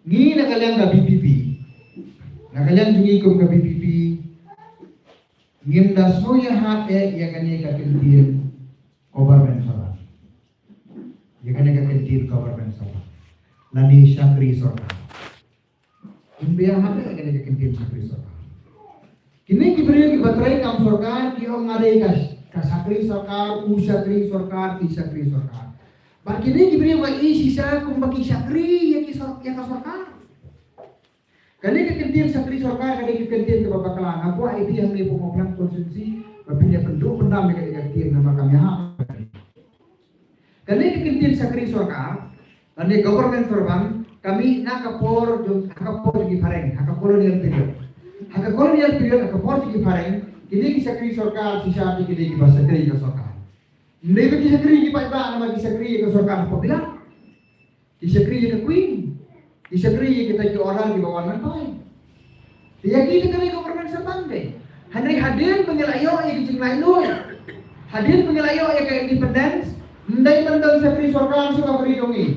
ngi na ka liang ka V P P, na ka liang jong ngi kum ka V P P, ngim da sngewthuh ïa kane ka kyntien government servant. Ïa kane ka kyntien government servant lane shakri sorkar. Ngim da ïa kane ka kyntien shakri sorkar. Kine ki briew kiba trei kam sorkar ki ong nga dei ka, ka shakri sorkar, u shakri sorkar, ki shakri sorkar. Bad kine ki briew ba i shisha kumba ki shakri ïa ki sor-, ïa ka sorkar. Kane ka kyntien shakri sorkar ka dei ka kyntien kaba bakla. Nga kwah ïa phi hangne Mawphlang constituency ba phin ïa pynduh pyndam ïa kane ka kyntien namar kam ïahap. Kane ka kyntien shakri sorkar lane government servant ka mih na ka por jong, ha ka por jong ki phareng, ha ka colonial period. Ha ka colonial period, ha ka por jong ki phareng, kine ki shakri sorkar shisha ki dei kiba shakri ïa ka sorkar. Ym dei ba ki shakri ki paidbah, namar ki shakri ïa ka sorkar hapoh villa. Ki shakri ïa ka Queen. Ki shakri ïa kita ki order kiba wan na thaiñ. Te ïa kita ki government servant de. Hynrei hadien ba ngi la ïoh ïa ka jinglaitluid, hadien ba ngi la ïoh ïa ka independence, ym dei ban don shakri sorkar sha ka ri jong ngi.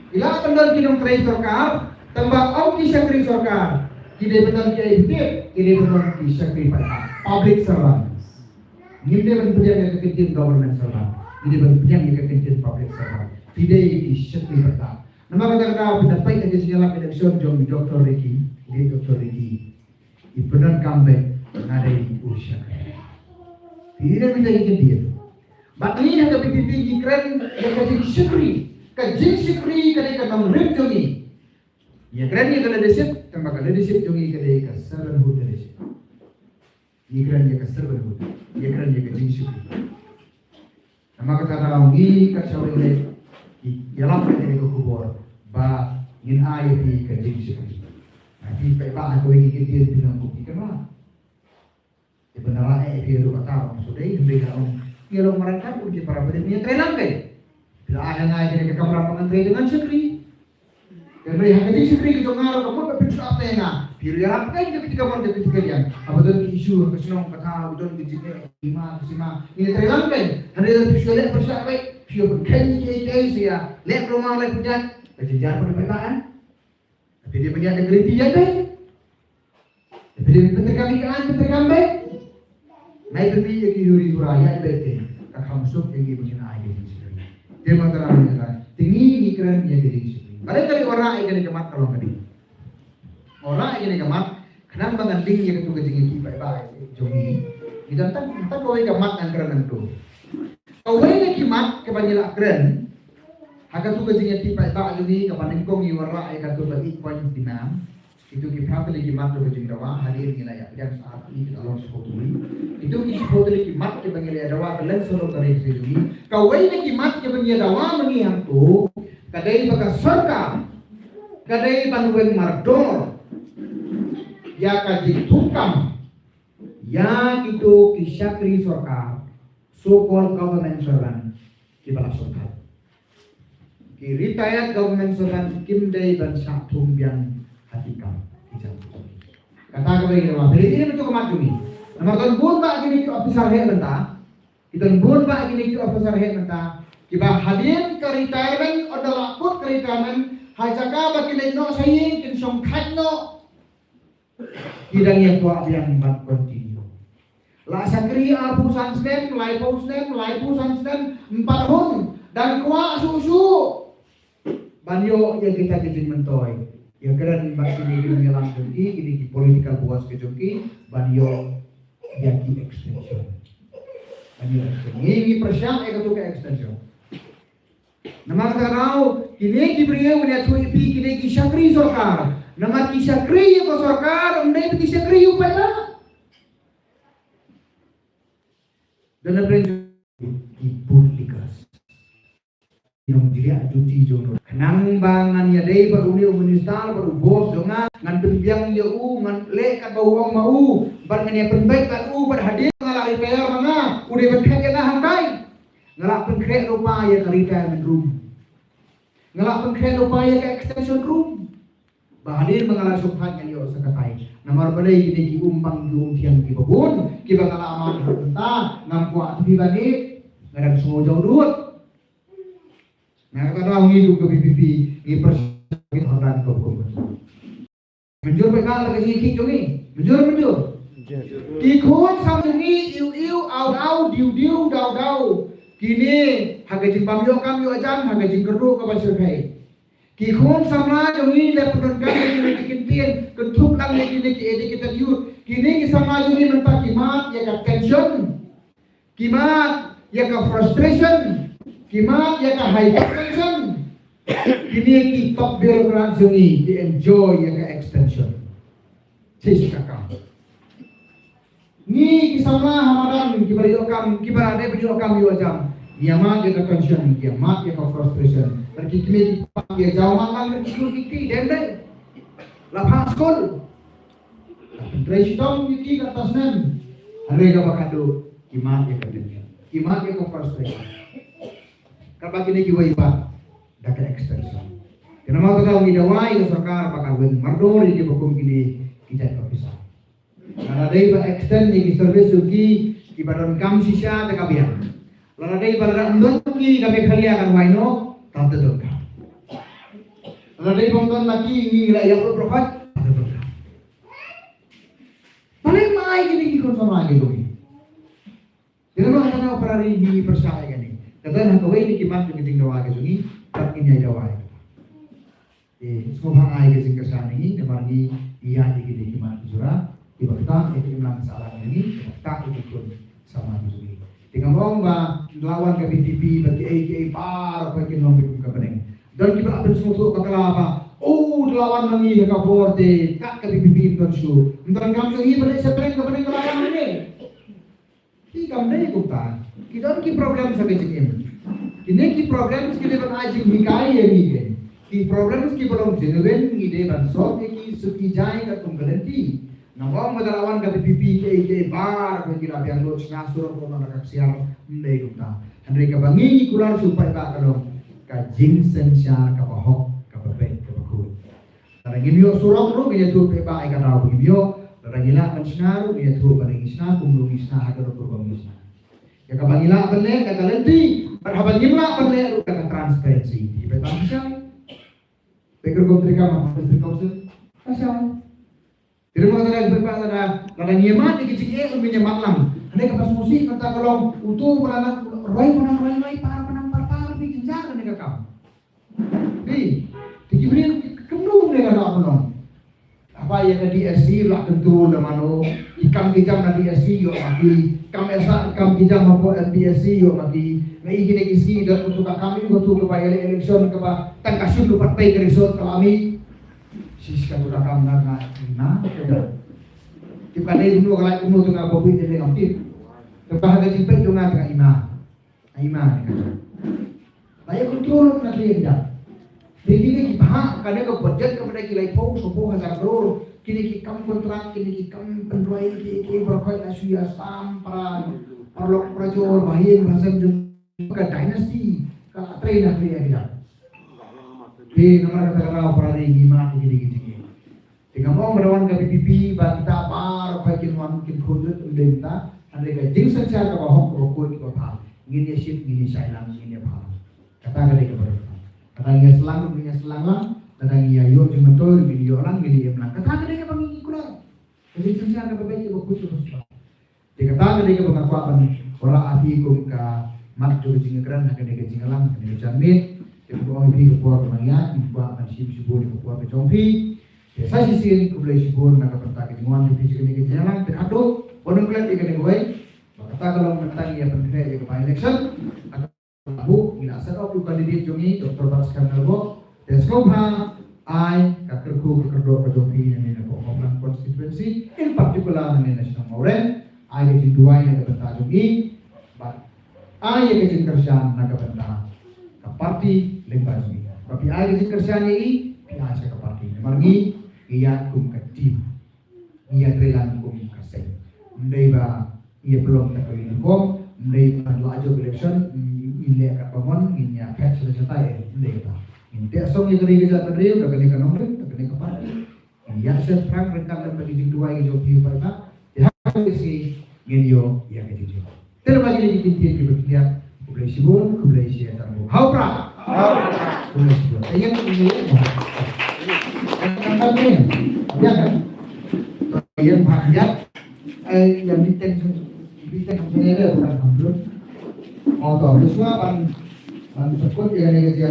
Ki lah ban don ki nongtrei sorkar, tangba ym ki shakri sorkar. Ki dei ban don ki, ki dei ban don ki shakri paidbah, public servants. Ngim dei ban pdiang ïa ka kyntien government servant. Ngi dei ban pdiang ïa ka kyntien public servant. Phi dei ki shakri paidbah. Namar kata ka daw phi da peit ha ka jingïalap election jong Doctor Ricky, dei Doctor Ricky. I pyndonkam beit nga dei u shakri. Phi dei ban pdiang ïa ka kyntien. Bad ngi ha ka V P P ngi kren ïa ka jingshakri. Ka jingshakri ka dei ka nongrim jong ngi. Ngi kren ïa ka leadership, tangba ka leadership jong ngi ka dei ka servanthood leadership. Ngi kren ïa ka servanthood, ngi kren ïa ka jingshakri. Namar kata ka daw ngi kat shawei leh, ngi ïalap ïa kane ka khubor ba ngin ai ïa phi ka jingshakri. Phi paidbah ha kawei ka kyntien phi nang kut ki kynmaw. Te ban da rah eh phi ruh kata ong shu dei, hynrei ka ong ngi long maryngkat, un ki para bynriew ngi trei lang kai. Phi la ai ha nga ïa kane ka kamra ba ngan trei da ngan shakri. Hynrei ha ka jingshakri ka jong nga ruh ka mut ba phin shu ap ïa nga. Phi ruh ïarap kein ka physical bond, ka physical bond. Haba don ki issue ha ka shnong ka thaw, don ki jingeh, ki ma, ki sima, ngi trei lang kein. Hynrei lada phi shu leh pyrshah beit, phi ïoh pynkheiñ kiei kiei, shu ïa leh kulmar leh pynjah, ka jynjar pat ka pynbha, eh. Phi dei ban ïa ka guarantee ïa beit. Phi dei ban pyntrei kam ïa ka aiñ, pyntrei kam beit. Nai pynmih ïa ki huri hura ïa beit te. Ka kham suk ïa ngi ba ngin ai ka jingshakri. Te ma tara ma tara. Te ngi ngi kren ïa ka jingshakri. Balei ka dei wanrah ïa kane ka mat ka long kane. Wanrah ïa kane ka mat khnang ba ngan ling ïa katu ka jingïakhih paidbah jong ngi. Ngi don tang tang kawei ka mat ngan kren nangtu. Kawei na ki mat kaba ngi la kren ha katu ka jingïakhih paidbah jong ngi kaba nyngkong ngi wanrah ïa katu ka eight point demand. Kitu ki phra tylli ki mat kaba jingdawa hadien ngi la ïa pdiang sha ar tylli ki la long shiphew tylli. Kitu ki shiphew tylli ki mat kiba ngi la ïa dawa ka leng sha ka ri jong ngi. Kawei na ki mat kiba ngi ïa dawa ma ngi hangtu ka dei ba ka sorkar ka dei ban weng mardor ïa ka jingthungkam ïa kitu ki shakri sorkar, so called government servant, kiba la shongthait. Ki retired government servant kim dei ban shah thung biang ha ki kam ki jam. Kata kaba ngi dawa. Phi dei ban ïa ka mat jong ngi. Namar don bun bah kine ki officer heh mynta. Ki don bun bah kine ki officer heh mynta kiba hadien ka retirement, ynda la kut ka retirement, ha jaka ba kin leit noh sha ïing kin shongthait noh. Ki dang ïa kwah biang ban continue. La shakri arphew san snem, laiphew snem, laiphew san snem, ym pat hun, dang kwah shuh shuh ban ïoh ïa kita ki jingmyntoi. Ïa kren bad kine ki nongïalam jong ki, kine ki political boss ki jong ki, ban ïoh ïa ki extension. Ban ïoh extension. Ngi ngi pyrshah ïa katu ka extension. Namar kata ka daw, kine ki briew ngan ïathuh ïa phi, kine ki shakri sorkar. Namar ki shakri ïa ka sorkar, ym dei ba ki shakri ïa u paidbah. Da na pdeng ki bootlickers. Nongdie duty jong u. Khnang ba ngan ïadei bad une u minister bad u boss jong nga, ngan pynbiang ïa u, ngan leh katba u ong ma u, bad ngan ïa pynbeit bad u, bad hadien nga la retire ma nga, u dei ban khet ïa nga hangtai. Nga la pynkhreh ruh pa ïa ka retirement room. Nga la pynkhreh ruh pa ïa ka extension room. Ba hadien ba nga la shong thait ngan ïoh sa katai. Namar balei? Kine ki um bang ki um thiang kiba bun kiba nga la mad ha mynta, ngam kwah tbit ban ïeh, nga dang sngew jaw dud. Na kata daw ngi kum ka VPP ngi pyrshah ngi thordan ka hukum. Mynjur paidbah la ka jingïakhih jong ngi. Mynjur, mynjur. Ki khun samla jong ngi, iw iw, aw aw, diw diw, daw daw. Kine ha ka jingbym ïoh kam ïoh jam, ha ka jingkyrduh kaba shyrkhei. Ki khun samla jong ngi la pyndonkam ïa kine ki kyntien, kynthup lang ïa kine ki educated youth. Kine ki samla jong ngi mynta ki mad ïa ka tension. Ki mad ïa ka frustration. Ki mad ïa ka hypertension. Kine ki top bureaucrats jong ngi ki enjoy ïa ka extension. Chish ka kam. Ngi ki samla ha madan kiba ïoh kam, kiba dei ban ïoh kam ïoh jam, ngi ïa mad ïa ka tension, ngi ïa mad ïa ka frustration. Bad ki kmie ki kpa ki ïa jaw mad lang ki khun ki kti dem dei. La phah skul. La pyntrei shitom ïa ki kata snem. Hynrei kaba khadduh ki mad ïa ka tension, ki mad ïa ka frustration. Katba kine kiwei pat da ka extension. Te namar kata ngi dawa ïa ka sorkar ba kan weng mardor ïa kiba kum kine ki jait officer. Lada dei ba extend ïa ki service jong ki kiba donkam shisha te ka biang. Lada dei ba lada ym don ki ka Meghalaya kan wai noh, tang te donkam. Lada dei ba ym don la ki ngi la ïa upload profile, tang te donkam. Balei ma ai kine ki khun samla ki jong ngi? Te namar kata para ri ngi pyrshah ïa kane. Kata na kawei na ki mat jong ka jingdawa ka jong ngi, pat ngin ïa dawa ïa kata. Te sngewbha ai ka jingkyrshan na ngi namar ngi ïaid ïa kine ki mat ki jura kiba ktah ïa ka imlang sahlang na ngi, kiba ktah ïa ki khun samla ki jong ngi. Te ngam ong ba la wan ka VPP ba kiei kiei baroh kin long kum ka bneng. Don kiba la pynsngewthuh bakla ba, oh, la wan ma ngi ha ka bor te kat ka VPP ym don shuh. Ym don kam jong ngi ba leit sha bneng, ka bneng ka la wan ma ngi. Ki kam dei kumta. Ki don ki problems ha ka jingim. Kine ki problems ki dei ban ai jinghikai ïa ngi. Ki problems kiba long genuine ngi dei ban solve ïa ki, suk ki jai katkum ka lynti. Namar ba da la wan ka VPP kiei kiei baroh ki la biang lut, shna surok ruh na ka ksiar, ym dei kumta. Hynrei kaba ngi ngi kular shuh paidbah ka long ka jingsynshar kaba hok, kaba beit, kaba khuid. Lada ngim ïoh surok ruh ngin ïathuh paidbah ïa ka daw ba ngim ïoh. Lada ngi lah ban shna ruh ngin ïathuh ba ngi shna kumno ngi shna, ha ka rukom ba ngi shna. Ïa kaba ngi lah ban leh da ka lynti bad haba ngim lah ban leh ruh da ka transparency. Te paidbah ngi shai. Peit ka rukom trei kam ha District Council. Ka shai. Te ruh ma ka dei paidbah, lada, lada ngi ïa mad ïa ki jingeh ruh ngin ïa mad lang. Hangne kaba sngewsih mynta ka long uto ba la nang roi, ba nang roi roi, par ba nang par par, phi jynjar kane ka kam. Phi, te ki briew ki kynduh ne ka dei ban long. Haba ïa ka DSC la kyntu la mano, ki kam ki jam na DSC ïoh ma ki, kam esa kam ki jam hapoh MPSC ïoh ma ki. Nga i kine ki sngi da uto ka kam, uto kaba ïaleh election kaba tang ka shun ruh pat pei ka result ka la mih. Shish, kato ka kam na nga, na ka. Tip ka dei kumno ka lai kumno, to nga ba bui te dei ngam tip. Te ba ha ka jingpeit jong nga te nga i ma. Ai ma ne ka. Ba ïa control na ka ïa ka. Te kine ki bha, kane ka budget kaba dei ki laiphew, shiphew hajar klur. Kine ki kam kontrak, kine ki kam pynroi, ki, ki baroh khoit la shu ïa sam para, paralok parajor, bahaïing bahasem jong ka dynasty ka la trei na ka ïa ka. Te namar kata ka daw para ri ngi mad ïa kine ki jingeh. Te nga ong ba da wan ka VPP ba kita baroh khoit kin wan kin khun lut, ym dei ta. Hynrei ka jingsynshar kaba hok, kaba khuid, kaba bha, ngin ïa shit, ngin ïa shai lang, ngin ïa bha. Kata ka dei kaba donkam. Lada ngi ïa slang, ngin ïa slang lang. Lada ngi ïa ïoh jingmyntoi, ngin ïa ïoh lang, ngin ïa im lang. Kata ka dei kaba ngi ngi kular. Ka jingsynshar kaba beit, kaba khuid, kaba bha. Te kata ka dei kaba nga kwah ban wanrah ha phi kum ka mat jong ka jingkren ha kane ka jingïalang, ha kane ka janmiet. Te kumba ong ïa phi, ka por ka dang ïaid, nga kwah ban shim shibun ïa ka por ka jong phi. Te sa shisien khublei shibun na ka bynta ka jingwan jong phi sha kane ka jingïalang. Te haduh ban ym klet ïa kane kawei, ba kata ka long mynta ngi ïa pynkhreh ïa ka by-election. Ngi la set up u candidate jong ngi, Doctor Baraskam Nalbok. Te sngewbha ai ka kyrkhu ka kyrdoh ka jong phi nangne na Mawreng constituency, in particular nangne na shnong Mawreng. Ai ka jingduwai na ka bynta jong ngi. Bad ai ïa ka jingkyrshan na ka bynta ka party lyngba jong ngi. Ba phi ai ka jingkyrshan ïa i, phi ai sha ka party. Namar ngi, ngi ïaid kum ka team. Ngi ïatrei lang kum ka seng. Ym dei ba ngi ïa pynlong tang ka uniform, ym dei ba la jop election, ngi leh katba mon, ngin ïa phet sha la shatai, ym dei ba. Ngin teh song ïa kane ka jaitbynriew, da kane ka nongrim, da kane ka party. Ngin ïa shah phrang ryngkat lem bad ki jingduwai ki jong phi u paidbah. Te ha kane ka sngi ngin ïoh ïa ka jingjied. Te lem bad kine ki ktien kiba khyndiat, khublei shibun, khublei shihajar nguh. Ha u Prah. Khublei shibun. Te ïa kane ka ïa ka. Ïa ka ïa ka. Ïa ka ïa ka. Ïa ka ïa ka. Ïa ka ïa ka. Ïa ka ïa ka. Ïa ka ïa ka. Ïa ka ïa ka.